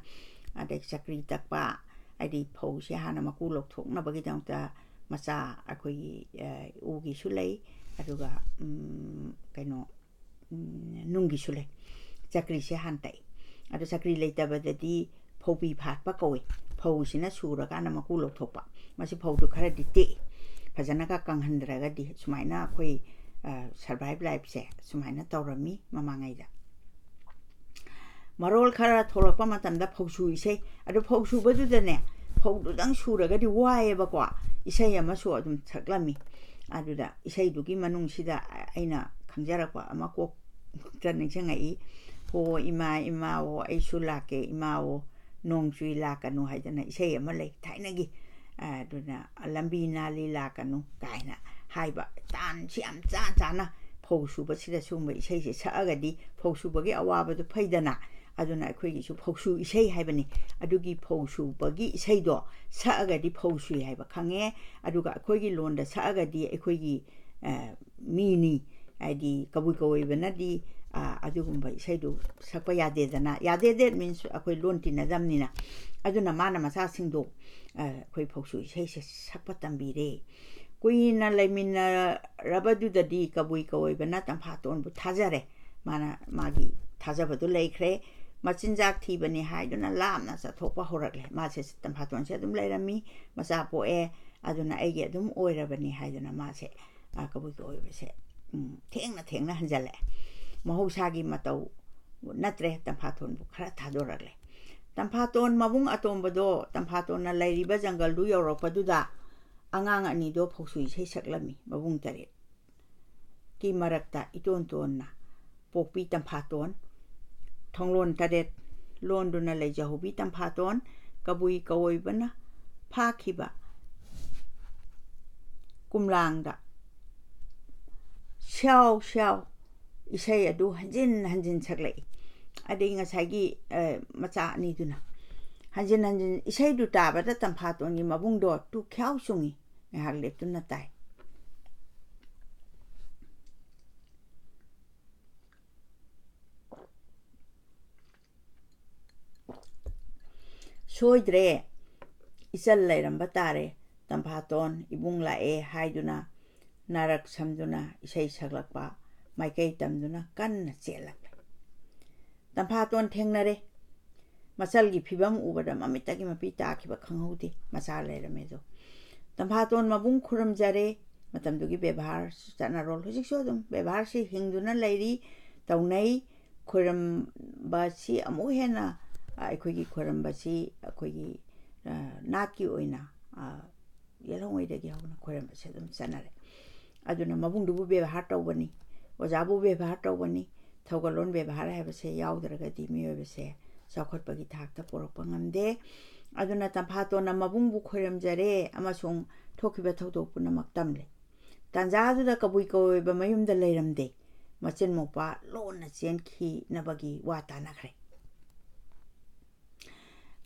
ꯑꯗꯩ ꯆꯀ꯭ꯔꯤ ꯇꯛꯄ, ꯍꯥꯏꯗꯤ ꯐꯧꯁꯦ ꯍꯥꯟꯅ ꯃꯀꯨ ꯂꯧꯊꯣꯛꯅꯕꯒꯤꯗꯃꯛꯇ ꯃꯆꯥ ꯑꯩꯈꯣꯏꯒꯤ, ꯑ, ꯎꯒꯤꯁꯨ ꯂꯩ, ꯑꯗꯨꯒ, ꯎꯝ, ꯀꯩꯅꯣ, ꯎꯝ, ꯅꯨꯡꯒꯤꯁꯨ ꯂꯩ꯫ ꯆꯀ꯭ꯔꯤꯁꯦ ꯍꯥꯟꯅ ꯇꯛꯏ꯫ ꯑꯗꯣ ꯆꯀ꯭ꯔꯤ ꯂꯩꯇꯕꯗꯗꯤ ꯐꯧꯕꯤ ꯐꯥꯠꯄ ꯀꯧꯏ꯫ ꯐꯧꯁꯤꯅ ꯁꯨꯔꯀꯥꯟꯗ ꯃꯀꯨ ꯂꯧꯊꯣꯛꯄ꯫ ꯃꯁꯤ ꯐꯧꯗꯨ ꯈꯔꯗꯤ ꯇꯦꯛꯏ꯫ ꯐꯖꯅꯒ ꯀꯪꯍꯟꯗ꯭ꯔꯒꯗꯤ ꯁꯨꯃꯥꯏꯅ ꯑꯩꯈꯣꯏ, ꯑ, survive lifeꯁꯦ ꯁꯨꯃꯥꯏꯅ ꯇꯧꯔꯝꯃꯤ ꯃꯃꯥꯡꯉꯩꯗ꯫ ꯃꯔꯣꯜ ꯈꯔ ꯊꯣꯛꯂꯛꯄ ꯃꯇꯝꯗ ꯐꯧꯁꯨ ꯏꯁꯩ꯫ ꯑꯗꯨ ꯐꯧ ꯁꯨꯕꯗꯨꯗꯅꯦ, ꯐꯧꯗꯨꯗꯪ ꯁꯨꯔꯒꯗꯤ ꯋꯥꯏꯑꯦꯕꯀꯣ, ꯏꯁꯩ ꯑꯃꯁꯨ ꯑꯗꯨꯝ ꯁꯛꯂꯝꯃꯤ꯫ ꯑꯗꯨꯗ ꯏꯁꯩꯗꯨꯒꯤ ꯃꯅꯨꯡꯁꯤꯗ ꯑꯩꯅ ꯈꯪꯖꯔꯛꯄ ꯑꯃ ꯀꯣꯛꯇ ꯅꯤꯡꯁꯤꯡꯉꯛꯏ꯫ "ꯍꯣ ꯏꯃꯥ, ꯏꯃꯥ, ꯑꯣ ꯑꯩꯁꯨ ꯂꯥꯛꯀꯦ, ꯏꯃꯥ, ꯑꯣ ꯅꯣꯡ ꯆꯨꯏ ꯂꯥꯛꯀꯅꯨ" ꯍꯥꯏꯗꯅ ꯏꯁꯩ ꯑꯃ ꯂꯩ ꯊꯥꯏꯅꯒꯤ꯫ ꯑꯗꯨꯅ "ꯂꯝꯕꯤ ꯅꯥꯜꯂꯤ ꯂꯥꯛꯀꯅꯨ" ꯀꯥꯏꯅ ꯍꯥꯏꯕ, ꯇꯥꯟꯁꯤ ꯌꯥꯝ ꯆꯥꯟ ꯆꯥꯅ ꯐꯧ ꯁꯨꯕꯁꯤꯗ ꯁꯤꯒꯨꯝꯕ ꯏꯁꯩꯁꯦ ꯁꯛꯑꯒꯗꯤ ꯐꯧ ꯁꯨꯕꯒꯤ ꯑꯋꯥꯕꯗꯨ ꯐꯩꯗꯅ꯫ ꯑꯗꯨꯅ ꯑꯩꯈꯣꯏꯒꯤꯁꯨ ꯐꯧꯁꯨ ꯏꯁꯩ ꯍꯥꯏꯕꯅꯤ꯫ ꯑꯗꯨꯒꯤ ꯐꯧ ꯁꯨꯕꯒꯤ ꯏꯁꯩꯗꯣ ꯁꯛꯑꯒꯗꯤ ꯐꯧ ꯁꯨꯏ ꯍꯥꯏꯕ ꯈꯪꯉꯦ꯫ ꯑꯗꯨꯒ ꯑꯩꯈꯣꯏꯒꯤ ꯂꯣꯟꯗ ꯁꯛꯑꯒꯗꯤ ꯑꯩꯈꯣꯏꯒꯤ, ꯑ, ꯃꯤꯅꯤ, ꯍꯥꯏꯗꯤ ꯀꯕꯨꯏ ꯀꯧꯑꯣꯏꯕꯅꯗꯤ, ꯑ, ꯑꯗꯨꯒꯨꯝꯕ ꯏꯁꯩꯗꯨ ꯁꯛꯄ ꯌꯥꯗꯦꯗꯅ꯫ ꯌꯥꯗꯦ, that means ꯑꯩꯈꯣꯏ ꯂꯣꯟ ꯇꯤꯟꯅꯗꯕꯅꯤꯅ꯫ ꯑꯗꯨꯅ ꯃꯥꯅ ꯃꯆꯥꯁꯤꯡꯗꯣ, ꯑ, ꯑꯩꯈꯣꯏ ꯐꯧꯁꯨ ꯏꯁꯩꯁꯦ ꯁꯛꯄ ꯇꯝꯕꯤꯔꯦ꯫ ꯀꯨꯏꯅ ꯂꯩꯃꯤꯟꯅꯔꯕꯗꯨꯗꯗꯤ ꯀꯕꯨꯏ ꯀꯧꯑꯣꯏꯕꯅ ꯇꯝꯐꯥꯇꯣꯟꯕꯨ ꯊꯥꯖꯔꯦ꯫ ꯃꯥꯅ ꯃꯥꯒꯤ ꯊꯥꯖꯕꯗꯨ ꯂꯩꯈ꯭ꯔꯦ꯫ ꯃꯆꯤꯟꯖꯥꯛ ꯊꯤꯕꯅꯤ ꯍꯥꯏꯗꯨꯅ ꯂꯥꯞꯅ ꯆꯠꯊꯣꯛꯄ ꯍꯧꯔꯛꯂꯦ꯫ ꯃꯥꯁꯦ ꯇꯝꯐꯥꯇꯣꯟꯁꯦ ꯑꯗꯨꯝ ꯂꯩꯔꯝꯃꯤ, ꯃꯆꯥ ꯄꯣꯛꯑꯦ꯫ ꯑꯗꯨꯅ ꯑꯩꯒꯤ ꯑꯗꯨꯝ ꯑꯣꯏꯔꯕꯅꯤ ꯍꯥꯏꯗꯨꯅ ꯃꯥꯁꯦ, ꯑ, ꯀꯕꯨꯏ ꯀꯧꯑꯣꯏꯕꯁꯦ, ꯎꯝ, ꯊꯦꯡꯅ ꯊꯦꯡꯅ ꯍꯟꯖꯜꯂꯛꯑꯦ꯫ ꯃꯍꯧꯁꯥꯒꯤ ꯃꯇꯧ ꯅꯠꯇ꯭ꯔꯦ, ꯇꯝꯐꯥꯇꯣꯟꯕꯨ ꯈꯔ ꯊꯥꯗꯣꯔꯛꯂꯦ꯫ ꯇꯝꯐꯥꯇꯣꯟ ꯃꯕꯨꯡ ꯑꯇꯣꯝꯕꯗꯣ ꯇꯝꯐꯥꯇꯣꯟꯅ ꯂꯩꯔꯤꯕ ꯖꯪꯒꯜꯗꯨ ꯌꯧꯔꯛꯄꯗꯨꯗ ꯑꯉꯥꯡ ꯑꯅꯤꯗꯣ ꯐꯧꯁꯨ ꯏꯁꯩ ꯁꯛꯂꯝꯃꯤ, ꯃꯕꯨꯡ ꯇꯔꯦꯠꯀꯤ ꯃꯔꯛꯇ ꯏꯇꯣꯟ ꯇꯣꯟꯅ ꯄꯣꯛꯄꯤ ꯇꯝꯐꯥꯇꯣꯟ, ꯊꯣꯡꯂꯣꯟ ꯇꯔꯦꯠ ꯂꯣꯟꯗꯨꯅ ꯂꯩꯖꯍꯧꯕꯤ ꯇꯝꯐꯥꯇꯣꯟ, ꯀꯕꯨꯏ ꯀꯧꯑꯣꯏꯕꯅ ꯐꯥꯈꯤꯕ ꯀꯨꯝꯂꯥꯡꯗ ꯁ꯭ꯌꯥꯎ ꯁ꯭ꯌꯥꯎ ꯏꯁꯩ ꯑꯗꯨ ꯍꯟꯖꯤꯟ ꯍꯟꯖꯤꯟ ꯁꯛꯂꯛꯏ꯫ ꯑꯗꯩ ꯉꯁꯥꯏꯒꯤ, ꯑ, ꯃꯆꯥ ꯑꯅꯤꯗꯨꯅ ꯍꯟꯖꯤꯟ ꯍꯟꯖꯤꯟ ꯏꯁꯩꯗꯨ ꯇꯥꯕꯗ ꯇꯝꯐꯥꯇꯣꯟꯒꯤ ꯃꯕꯨꯡꯗꯣ ꯇꯨ ꯈ꯭ꯌꯥꯎ ꯆꯨꯡꯉꯤ꯫ ꯉꯥꯏꯍꯥꯛ ꯂꯦꯞꯇꯨꯅ ꯇꯥꯏ꯫ ꯁꯣꯏꯗ꯭ꯔꯦ, ꯏꯆꯜ ꯂꯩꯔꯝꯕ ꯇꯥꯔꯦ, ꯇꯝꯐꯥꯇꯣꯟ ꯏꯕꯨꯡ ꯂꯥꯛꯑꯦ ꯍꯥꯏꯗꯨꯅ ꯅꯥꯔꯛ ꯁꯝꯗꯨꯅ ꯏꯁꯩ ꯁꯛꯂꯛꯄ, ꯃꯥꯏꯀꯩ ꯇꯝꯗꯨꯅ ꯀꯟꯅ ꯆꯦꯜꯂꯛꯂꯦ꯫ ꯇꯝꯐꯥꯇꯣꯟ ꯊꯦꯡꯅꯔꯦ꯫ ꯃꯆꯜꯒꯤ ꯐꯤꯕꯝ ꯎꯕꯗ ꯃꯃꯤꯠꯇꯒꯤ ꯃꯄꯤ ꯇꯥꯈꯤꯕ ꯈꯪꯍꯧꯗꯦ꯫ ꯃꯆꯥ ꯂꯩꯔꯝꯃꯦ ꯑꯗꯣ꯫ ꯇꯝꯐꯥꯇꯣꯟ ꯃꯕꯨꯡ ꯈꯨꯔꯨꯝꯖꯔꯦ꯫ ꯃꯇꯝꯗꯨꯒꯤ ꯕꯦꯕꯥꯔ, ꯆꯠꯅꯔꯣꯜ ꯍꯧꯖꯤꯛꯁꯨ ꯑꯗꯨꯝ ꯕꯦꯕꯥꯔꯁꯤ ꯍꯤꯡꯗꯨꯅ ꯂꯩꯔꯤ, ꯇꯧꯅꯩ꯫ ꯈꯨꯔꯨꯝꯕꯁꯤ ꯑꯃꯨꯛ ꯍꯦꯟꯅ, ꯑ, ꯑꯩꯈꯣꯏꯒꯤ ꯈꯨꯔꯨꯝꯕꯁꯤ ꯑꯩꯈꯣꯏꯒꯤ, ꯑ, ꯅꯥꯠꯀꯤ ꯑꯣꯏꯅ, ꯑ, ꯌꯦꯜꯍꯧꯉꯩꯗꯒꯤ ꯍꯧꯅ ꯈꯨꯔꯨꯝꯕꯁꯦ ꯑꯗꯨꯝ ꯆꯠꯅꯔꯦ꯫ ꯑꯗꯨꯅ ꯃꯕꯨꯡꯗꯨꯕꯨ ꯕꯦꯕꯥꯔ ꯇꯧꯕꯅꯤ, ꯑꯣꯖꯥꯕꯨ ꯕꯦꯕꯥꯔ ꯇꯧꯕꯅꯤ꯫ ꯊꯧꯒꯜꯂꯣꯟ ꯕꯦꯕꯥꯔ ꯍꯥꯏꯕꯁꯦ ꯌꯥꯎꯗ꯭ꯔꯒꯗꯤ ꯃꯤꯑꯣꯏꯕꯁꯦ ꯆꯥꯎꯈꯠꯄꯒꯤ ꯊꯥꯛꯇ ꯄꯨꯔꯛꯄ ꯉꯝꯗꯦ꯫ ꯑꯗꯨꯅ ꯇꯝꯐꯥꯇꯣꯟꯅ ꯃꯕꯨꯡꯕꯨ ꯈꯣꯏꯔꯝꯖꯔꯦ ꯑꯃꯁꯨꯡ ꯊꯣꯛꯈꯤꯕ ꯊꯧꯗꯣꯛ ꯄꯨꯝꯅꯃꯛ ꯇꯝꯂꯦ꯫ ꯇꯥꯟꯖꯥꯗꯨꯗ ꯀꯕꯨꯏ ꯀꯧꯑꯣꯏꯕ ꯃꯌꯨꯝꯗ ꯂꯩꯔꯝꯗꯦ꯫ ꯃꯆꯤꯟ ꯃꯧꯄꯥ ꯂꯣꯟꯅ ꯆꯦꯟꯈꯤꯅꯕꯒꯤ ꯋꯥ ꯇꯥꯅꯈ꯭ꯔꯦ꯫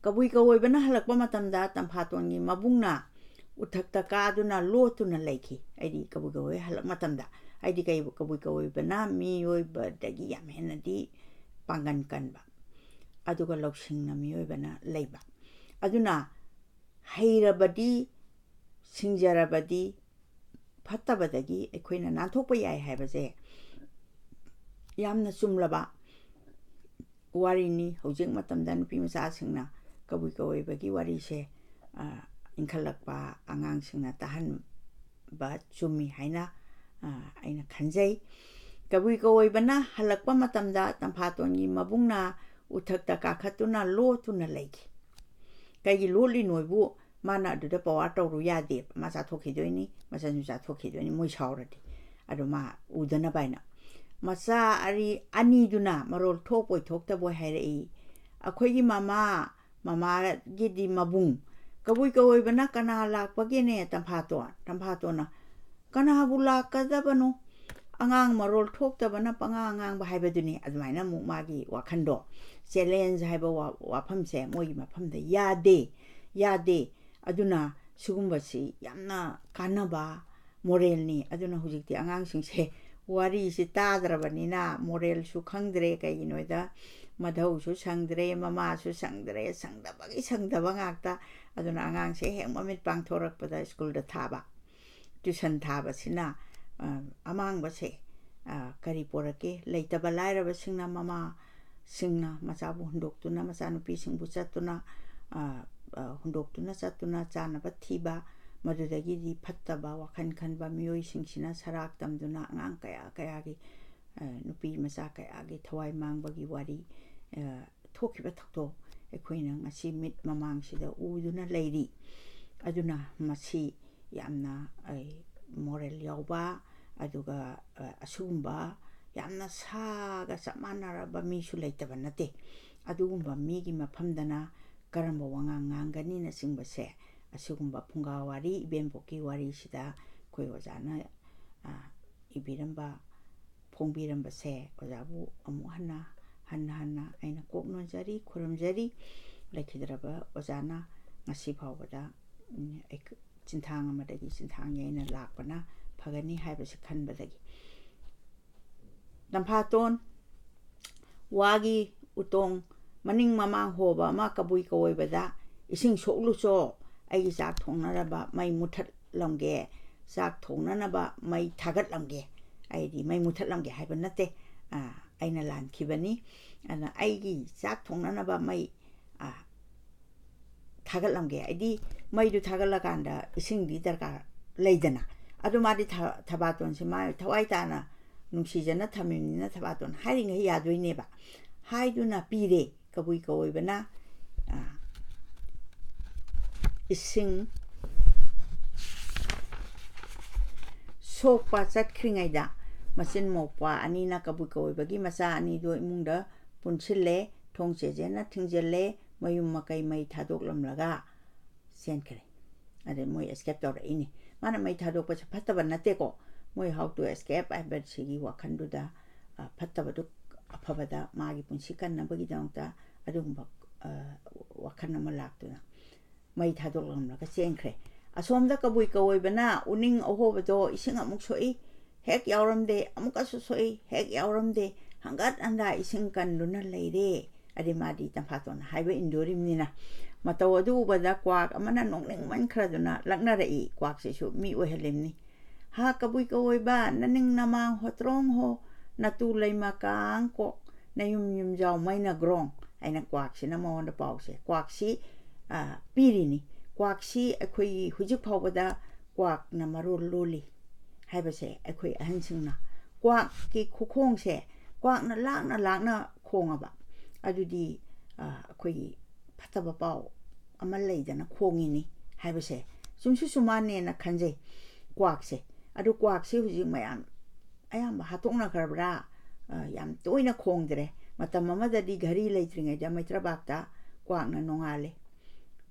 ꯀꯕꯨꯏ ꯀꯧꯑꯣꯏꯕꯅ ꯍꯜꯂꯛꯄ ꯃꯇꯝꯗ ꯇꯝꯐꯥꯇꯣꯟꯒꯤ ꯃꯕꯨꯡꯅ ꯎꯊꯛꯇ ꯀꯥꯗꯨꯅ ꯂꯣꯠꯇꯨꯅ ꯂꯩꯈꯤ꯫ ꯑꯩꯗꯤ ꯀꯕꯨꯏ ꯀꯧꯑꯣꯏ ꯍꯜꯂꯛ ꯃꯇꯝꯗ, ꯑꯩꯗꯤ ꯀꯩ-, ꯀꯕꯨꯏ ꯀꯧꯑꯣꯏꯕꯅ ꯃꯤꯑꯣꯏꯕꯗꯒꯤ ꯌꯥꯝ ꯍꯦꯟꯅꯗꯤ ꯄꯥꯡꯒꯟ ꯀꯟꯕ, ꯑꯗꯨꯒ ꯂꯧꯁꯤꯡꯅ ꯃꯤꯑꯣꯏꯕꯅ ꯂꯩꯕ꯫ ꯑꯗꯨꯅ ꯍꯩꯔꯕꯗꯤ, ꯁꯤꯡꯖꯔꯕꯗꯤ, ꯐꯠꯇꯕꯗꯒꯤ ꯑꯩꯈꯣꯏꯅ ꯅꯥꯟꯊꯣꯛꯄ ꯌꯥꯏ ꯍꯥꯏꯕꯁꯦ ꯌꯥꯝꯅ ꯆꯨꯝꯂꯕ ꯋꯥꯔꯤꯅꯤ꯫ ꯍꯧꯖꯤꯛ ꯃꯇꯝꯗ ꯅꯨꯄꯤ ꯃꯆꯥꯁꯤꯡꯅ ꯀꯕꯨꯏ ꯀꯧꯑꯣꯏꯕꯒꯤ ꯋꯥꯔꯤꯁꯦ, ꯑ, ꯏꯟꯈꯠꯂꯛꯄ ꯑꯉꯥꯡꯁꯤꯡꯅ ꯇꯥꯍꯟꯕ ꯆꯨꯝꯃꯤ ꯍꯥꯏꯅ, ꯑ, ꯑꯩꯅ ꯈꯟꯖꯩ꯫ ꯀꯕꯨꯏ ꯀꯧꯑꯣꯏꯕꯅ ꯍꯜꯂꯛꯄ ꯃꯇꯝꯗ ꯇꯝꯐꯥꯇꯣꯟꯒꯤ ꯃꯕꯨꯡꯅ ꯎꯊꯛꯇ ꯀꯥꯈꯠꯇꯨꯅ ꯂꯣꯠꯇꯨꯅ ꯂꯩꯈꯤ꯫ ꯀꯩꯒꯤ ꯂꯣꯠꯂꯤꯅꯣꯏꯕꯨ ꯃꯥꯅ ꯑꯗꯨꯗ ꯄꯋꯥꯔ ꯇꯧꯔꯨ ꯌꯥꯗꯦꯕ꯫ ꯃꯥ ꯆꯥꯊꯣꯛꯈꯤꯗꯣꯏꯅꯤ, ꯃꯆꯟꯁꯨ ꯆꯥꯊꯣꯛꯈꯤꯗꯣꯏꯅꯤ, ꯃꯣꯏ ꯁꯥꯎꯔꯗꯤ꯫ ꯑꯗꯨ ꯃꯥ ꯎꯗꯅꯕ ꯍꯥꯏꯅ꯫ ꯃꯆꯥ ꯑꯔꯤ-, ꯑꯅꯤꯗꯨꯅ ꯃꯔꯣꯜ ꯊꯣꯛꯄꯣꯏ ꯊꯣꯛꯇꯕꯣꯏ ꯍꯥꯏꯔꯛꯏ, "ꯑꯩꯈꯣꯏꯒꯤ ꯃꯃꯥ, ꯃꯃꯥꯒꯤꯗꯤ ꯃꯕꯨꯡ, ꯀꯕꯨꯏ ꯀꯧꯑꯣꯏꯕꯅ ꯀꯅꯥ ꯂꯥꯛꯄꯒꯦꯅꯦ?" ꯇꯝꯐꯥꯇꯣꯟ, ꯇꯝꯐꯥꯇꯣꯟꯅ, "ꯀꯅꯥꯕꯨ ꯂꯥꯛꯀꯗꯕꯅꯣ? ꯑꯉꯥꯡ ꯃꯔꯣꯜ ꯊꯣꯛꯇꯕꯅ ꯄꯉꯥꯡ ꯉꯥꯡꯕ ꯍꯥꯏꯕꯗꯨꯅꯤ"꯫ ꯑꯗꯨꯃꯥꯏꯅ ꯑꯃꯨꯛ ꯃꯥꯒꯤ ꯋꯥꯈꯟꯗꯣ, ꯆꯦꯂꯦꯟꯖ ꯍꯥꯏꯕ ꯋꯥ-, ꯋꯥꯐꯝꯁꯦ ꯃꯣꯏꯒꯤ ꯃꯐꯝꯗ ꯌꯥꯗꯦ, ꯌꯥꯗꯦ꯫ ꯑꯗꯨꯅ ꯁꯤꯒꯨꯝꯕꯁꯤ ꯌꯥꯝꯅ ꯀꯥꯟꯅꯕ ꯃꯣꯔꯦꯜꯅꯤ꯫ ꯑꯗꯨꯅ ꯍꯧꯖꯤꯛꯇꯤ ꯑꯉꯥꯡꯁꯤꯡꯁꯦ ꯋꯥꯔꯤꯁꯤ ꯇꯥꯗ꯭ꯔꯕꯅꯤꯅ ꯃꯣꯔꯦꯜꯁꯨ ꯈꯪꯗ꯭ꯔꯦ꯫ ꯀꯩꯒꯤꯅꯣꯗ ꯃꯙꯧꯁꯨ ꯁꯪꯗ꯭ꯔꯦ, ꯃꯃꯥꯁꯨ ꯁꯪꯗ꯭ꯔꯦ, ꯁꯪꯗꯕꯒꯤ ꯁꯪꯗꯕ ꯉꯥꯛꯇ꯫ ꯑꯗꯨꯅ ꯑꯉꯥꯡꯁꯦ ꯍꯦꯛ ꯃꯃꯤꯠ ꯄꯥꯡꯊꯣꯔꯛꯄꯗ ꯁ꯭ꯀꯨꯜꯗ ꯊꯥꯕ꯫ ꯇ꯭ꯌꯨꯁꯟ ꯊꯥꯕꯁꯤꯅ, ꯑ, ꯑꯃꯥꯡꯕꯁꯦ, ꯑ, ꯀꯔꯤ ꯄꯣꯔꯛꯀꯦ? ꯂꯩꯇꯕ ꯂꯥꯏꯔꯕꯁꯤꯡꯅ ꯃꯃꯥꯁꯤꯡꯅ ꯃꯆꯥꯕꯨ ꯍꯨꯟꯗꯣꯛꯇꯨꯅ, ꯃꯆꯥꯅꯨꯄꯤꯁꯤꯡꯕꯨ ꯆꯠꯇꯨꯅ, ꯑ, ꯑ, ꯍꯨꯟꯗꯣꯛꯇꯨꯅ ꯆꯠꯇꯨꯅ ꯆꯥꯅꯕ ꯊꯤꯕ, ꯃꯗꯨꯗꯒꯤꯗꯤ ꯐꯠꯇꯕ ꯋꯥꯈꯜ ꯈꯟꯕ ꯃꯤꯑꯣꯏꯁꯤꯡꯁꯤꯅ ꯁꯔꯥꯛ ꯇꯝꯗꯨꯅ ꯑꯉꯥꯡ ꯀꯌꯥ ꯀꯌꯥꯒꯤ, ꯑ, ꯅꯨꯄꯤ ꯃꯆꯥ ꯀꯌꯥꯒꯤ ꯊꯋꯥꯏ ꯃꯥꯡꯕꯒꯤ ꯋꯥꯔꯤ, ꯑ, ꯊꯣꯛꯈꯤꯕ ꯊꯧꯗꯣꯛ ꯑꯩꯈꯣꯏꯅ ꯉꯁꯤ ꯃꯤꯠ ꯃꯃꯥꯡꯁꯤꯗ ꯎꯗꯨꯅ ꯂꯩꯔꯤ꯫ ꯑꯗꯨꯅ ꯃꯁꯤ ꯌꯥꯝꯅ, ꯑꯩ, ꯃꯣꯔꯦꯜ ꯌꯥꯎꯕ, ꯑꯗꯨꯒ, ꯑ, ꯑꯁꯤꯒꯨꯝꯕ ꯌꯥꯝꯅ ꯁꯥꯒ ꯆꯞ ꯃꯥꯟꯅꯔꯕ ꯃꯤꯁꯨ ꯂꯩꯇꯕ ꯅꯠꯇꯦ꯫ ꯑꯗꯨꯒꯨꯝꯕ ꯃꯤꯒꯤ ꯃꯐꯝꯗꯅ ꯀꯔꯝꯕ ꯋꯥꯉꯥꯡ ꯉꯥꯡꯒꯅꯤꯅꯆꯤꯡꯕꯁꯦ, ꯑꯁꯤꯒꯨꯝꯕ ꯐꯨꯡꯒꯥ ꯋꯥꯔꯤ, ꯏꯕꯦꯝꯕꯣꯛꯀꯤ ꯋꯥꯔꯤꯁꯤꯗ ꯑꯩꯈꯣꯏ ꯑꯣꯖꯥꯅ, ꯑ, ꯏꯕꯤꯔꯝꯕ, ꯐꯣꯡꯕꯤꯔꯝꯕꯁꯦ ꯑꯣꯖꯥꯕꯨ ꯑꯃꯨꯛ ꯍꯟꯅ, ꯍꯟꯅ ꯍꯟꯅ ꯑꯩꯅ ꯀꯣꯛ ꯅꯣꯟꯖꯔꯤ, ꯈꯨꯔꯨꯝꯖꯔꯤ꯫ ꯂꯩꯈꯤꯗ꯭ꯔꯕ ꯑꯣꯖꯥꯅ ꯉꯁꯤ ꯐꯥꯎꯕꯗ, ꯎꯝ, ꯑꯩ ꯆꯤꯟꯊꯥꯡ ꯑꯃꯗꯒꯤ ꯆꯤꯟꯊꯥꯡ ꯌꯩꯅ ꯂꯥꯛꯄꯅ ꯐꯒꯅꯤ ꯍꯥꯏꯕꯁꯤ ꯈꯟꯕꯗꯒꯤ꯫ ꯇꯝꯐꯥꯇꯣꯟ, ꯋꯥꯒꯤ ꯎꯇꯣꯡ ꯃꯅꯤꯡ ꯃꯃꯥꯡ ꯍꯣꯕ ꯑꯃ ꯀꯕꯨꯏ ꯀꯋꯣꯏꯕꯗ ꯏꯁꯤꯡ ꯁꯣꯛꯂꯨꯆꯣ, ꯑꯩꯒꯤ ꯆꯥꯛ ꯊꯣꯡꯅꯅꯕ ꯃꯩ ꯃꯨꯊꯠꯂꯝꯒꯦ, ꯆꯥꯛ ꯊꯣꯡꯅꯅꯕ ꯃꯩ ꯊꯥꯒꯠꯂꯝꯒꯦ꯫ ꯑꯩꯗꯤ ꯃꯩ ꯃꯨꯊꯠꯂꯝꯒꯦ ꯍꯥꯏꯕ ꯅꯠꯇꯦ, ꯑ, ꯑꯩꯅ ꯂꯥꯟꯈꯤꯕꯅꯤ꯫ ꯑꯗꯨꯅ ꯑꯩꯒꯤ ꯆꯥꯛ ꯊꯣꯡꯅꯅꯕ ꯃꯩ, ꯑ, ꯊꯥꯒꯠꯂꯝꯒꯦ꯫ ꯍꯥꯏꯗꯤ ꯃꯩꯗꯨ ꯊꯥꯒꯠꯂꯀꯥꯟꯗ ꯏꯁꯤꯡꯗꯤ ꯗꯔꯀꯥꯔ ꯂꯩꯗꯅ꯫ ꯑꯗꯨ ꯃꯥꯗꯤ ꯊ-, ꯊꯕꯥꯇꯣꯟꯁꯦ ꯃꯥ ꯊꯋꯥꯏ ꯇꯥꯅ ꯅꯨꯡꯁꯤꯖꯅ ꯊꯝꯃꯤꯕꯅꯤꯅ ꯊꯕꯥꯇꯣꯟ ꯍꯥꯏꯔꯤꯉꯩ ꯌꯥꯗꯣꯏꯅꯦꯕ꯫ ꯍꯥꯏꯗꯨꯅ ꯄꯤꯔꯦ꯫ ꯀꯕꯨꯏ ꯀꯋꯣꯏꯕꯅ, ꯑ, ꯏꯁꯤꯡ ꯁꯣꯛꯄ ꯆꯠꯈ꯭ꯔꯤꯉꯩꯗ ꯃꯆꯤꯟ ꯃꯧꯄ꯭ꯋꯥ ꯑꯅꯤꯅ ꯀꯕꯨꯏ ꯀꯋꯣꯏꯕꯒꯤ ꯃꯆꯥ ꯑꯅꯤꯗꯣ ꯏꯃꯨꯡꯗ ꯄꯨꯟꯁꯤꯜꯂꯦ, ꯊꯣꯡ ꯆꯦꯖꯦꯅ ꯊꯤꯡꯖꯤꯜꯂꯦ, ꯃꯌꯨꯝ ꯃꯀꯩ ꯃꯩ ꯊꯥꯗꯣꯛꯂꯝꯂꯒ ꯆꯦꯟꯈ꯭ꯔꯦ꯫ ꯑꯗꯩ ꯃꯣꯏ ꯑꯦꯁꯀꯦꯞ ꯇꯧꯔꯛꯏꯅꯤ꯫ ꯃꯥꯅ ꯃꯩ ꯊꯥꯗꯣꯛꯄꯁꯦ ꯐꯠꯇꯕ ꯅꯠꯇꯦꯀꯣ꯫ ꯃꯣꯏ how to escape ꯍꯥꯏꯕ ꯁꯤꯒꯤ ꯋꯥꯈꯜꯗꯨꯗ, ꯑ, ꯐꯠꯇꯕꯗꯨ ꯑꯐꯕꯗ ꯃꯥꯒꯤ ꯄꯨꯟꯁꯤ ꯀꯟꯅꯕꯒꯤꯗꯃꯛꯇ ꯑꯗꯨꯒꯨꯝꯕ, ꯑ, ꯋꯥꯈꯜ ꯑꯃ ꯂꯥꯛꯇꯨꯅ ꯃꯩ ꯊꯥꯗꯣꯛꯂꯝꯂꯒ ꯆꯦꯟꯈ꯭ꯔꯦ꯫ ꯑꯁꯣꯝꯗ ꯀꯕꯨꯏ ꯀꯋꯣꯏꯕꯅ ꯎꯅꯤꯡ ꯑꯍꯣꯕꯗꯣ ꯏꯁꯤꯡ ꯑꯃꯨꯛ ꯁꯣꯛꯏ, ꯍꯦꯛ ꯌꯥꯎꯔꯝꯗꯦ, ꯑꯃꯨꯛꯀꯁꯨ ꯁꯣꯛꯏ, ꯍꯦꯛ ꯌꯥꯎꯔꯝꯗꯦ꯫ ꯍꯪꯒꯠ ꯍꯟꯗꯥ ꯏꯁꯤꯡ ꯀꯟꯗꯨꯅ ꯂꯩꯔꯦ꯫ ꯑꯗꯩ ꯃꯥꯗꯤ ꯇꯝꯐꯥꯇꯣꯟꯅ ꯍꯥꯏꯕ ꯏꯟꯗꯣꯔꯤꯕꯅꯤꯅ꯫ ꯃꯇꯧ ꯑꯗꯨ ꯎꯕꯗ ꯀ꯭ꯋꯥꯛ ꯑꯃꯅ ꯅꯣꯛꯅꯤꯡꯃꯟꯈ꯭ꯔꯗꯨꯅ ꯂꯛꯅꯔꯛꯏ꯫ ꯀ꯭ꯋꯥꯛꯁꯤꯁꯨ ꯃꯤ ꯑꯣꯏꯍꯜꯂꯤꯕꯅꯤ꯫ "ꯍꯥ ꯀꯕꯨꯏ ꯀꯋꯣꯏꯕ, ꯅꯅꯤꯡ ꯅꯃꯥꯡ ꯍꯣꯇ꯭ꯔꯣꯡ ꯍꯣ, ꯅꯇꯨ ꯂꯩꯃ ꯀꯥꯡ ꯀꯣꯛ, ꯅꯌꯨꯝ ꯌꯨꯝꯖꯥꯎ ꯃꯩꯅ ꯒ꯭ꯔꯣꯡ" ꯍꯥꯏꯅ ꯀ꯭ꯋꯥꯛꯁꯤꯅ ꯃꯉꯣꯟꯗ ꯄꯥꯎꯁꯦ꯫ ꯀ꯭ꯋꯥꯛꯁꯤ, ꯑ, ꯄꯤꯔꯤꯅꯤ꯫ ꯀ꯭ꯋꯥꯛꯁꯤ ꯑꯩꯈꯣꯏꯒꯤ ꯍꯧꯖꯤꯛ ꯐꯥꯎꯕꯗ ꯀ꯭ꯋꯥꯛꯅ ꯃꯔꯣꯜ ꯂꯣꯜꯂꯤ ꯍꯥꯏꯕꯁꯦ ꯑꯩꯈꯣꯏ ꯑꯍꯟꯁꯤꯡꯅ꯫ ꯀ꯭ꯋꯥꯛꯀꯤ ꯈꯨꯈꯣꯡꯁꯦ, ꯀ꯭ꯋꯥꯛꯅ ꯂꯥꯛꯅ ꯂꯥꯛꯅ ꯈꯣꯡꯉꯕ, ꯑꯗꯨꯗꯤ, ꯑ, ꯑꯩꯈꯣꯏꯒꯤ ꯐꯠꯇꯕ ꯄꯥꯎ ꯑꯃ ꯂꯩꯗꯅ ꯈꯣꯡꯉꯤꯅꯤ ꯍꯥꯏꯕꯁꯦ ꯆꯨꯝꯁꯨ ꯆꯨꯝꯃꯥꯟꯅꯦꯅ ꯈꯟꯖꯩ꯫ ꯀ꯭ꯋꯥꯛꯁꯦ, ꯑꯗꯨ ꯀ꯭ꯋꯥꯛꯁꯤ ꯍꯧꯖꯤꯛ ꯃꯌꯥꯝ ꯑꯌꯥꯝꯕ ꯍꯥꯠꯇꯣꯛꯅꯈ꯭ꯔꯕ꯭ꯔꯥ? ꯑ, ꯌꯥꯝ ꯇꯣꯏꯅ ꯈꯣꯡꯗ꯭ꯔꯦ꯫ ꯃꯇꯝ ꯑꯃꯗꯗꯤ ꯘꯔꯤ ꯂꯩꯇ꯭ꯔꯤꯉꯩꯗ ꯃꯩꯇ꯭ꯔꯕꯥꯛꯇ ꯀ꯭ꯋꯥꯛꯅ ꯅꯣꯡꯉꯥꯜꯂꯦ꯫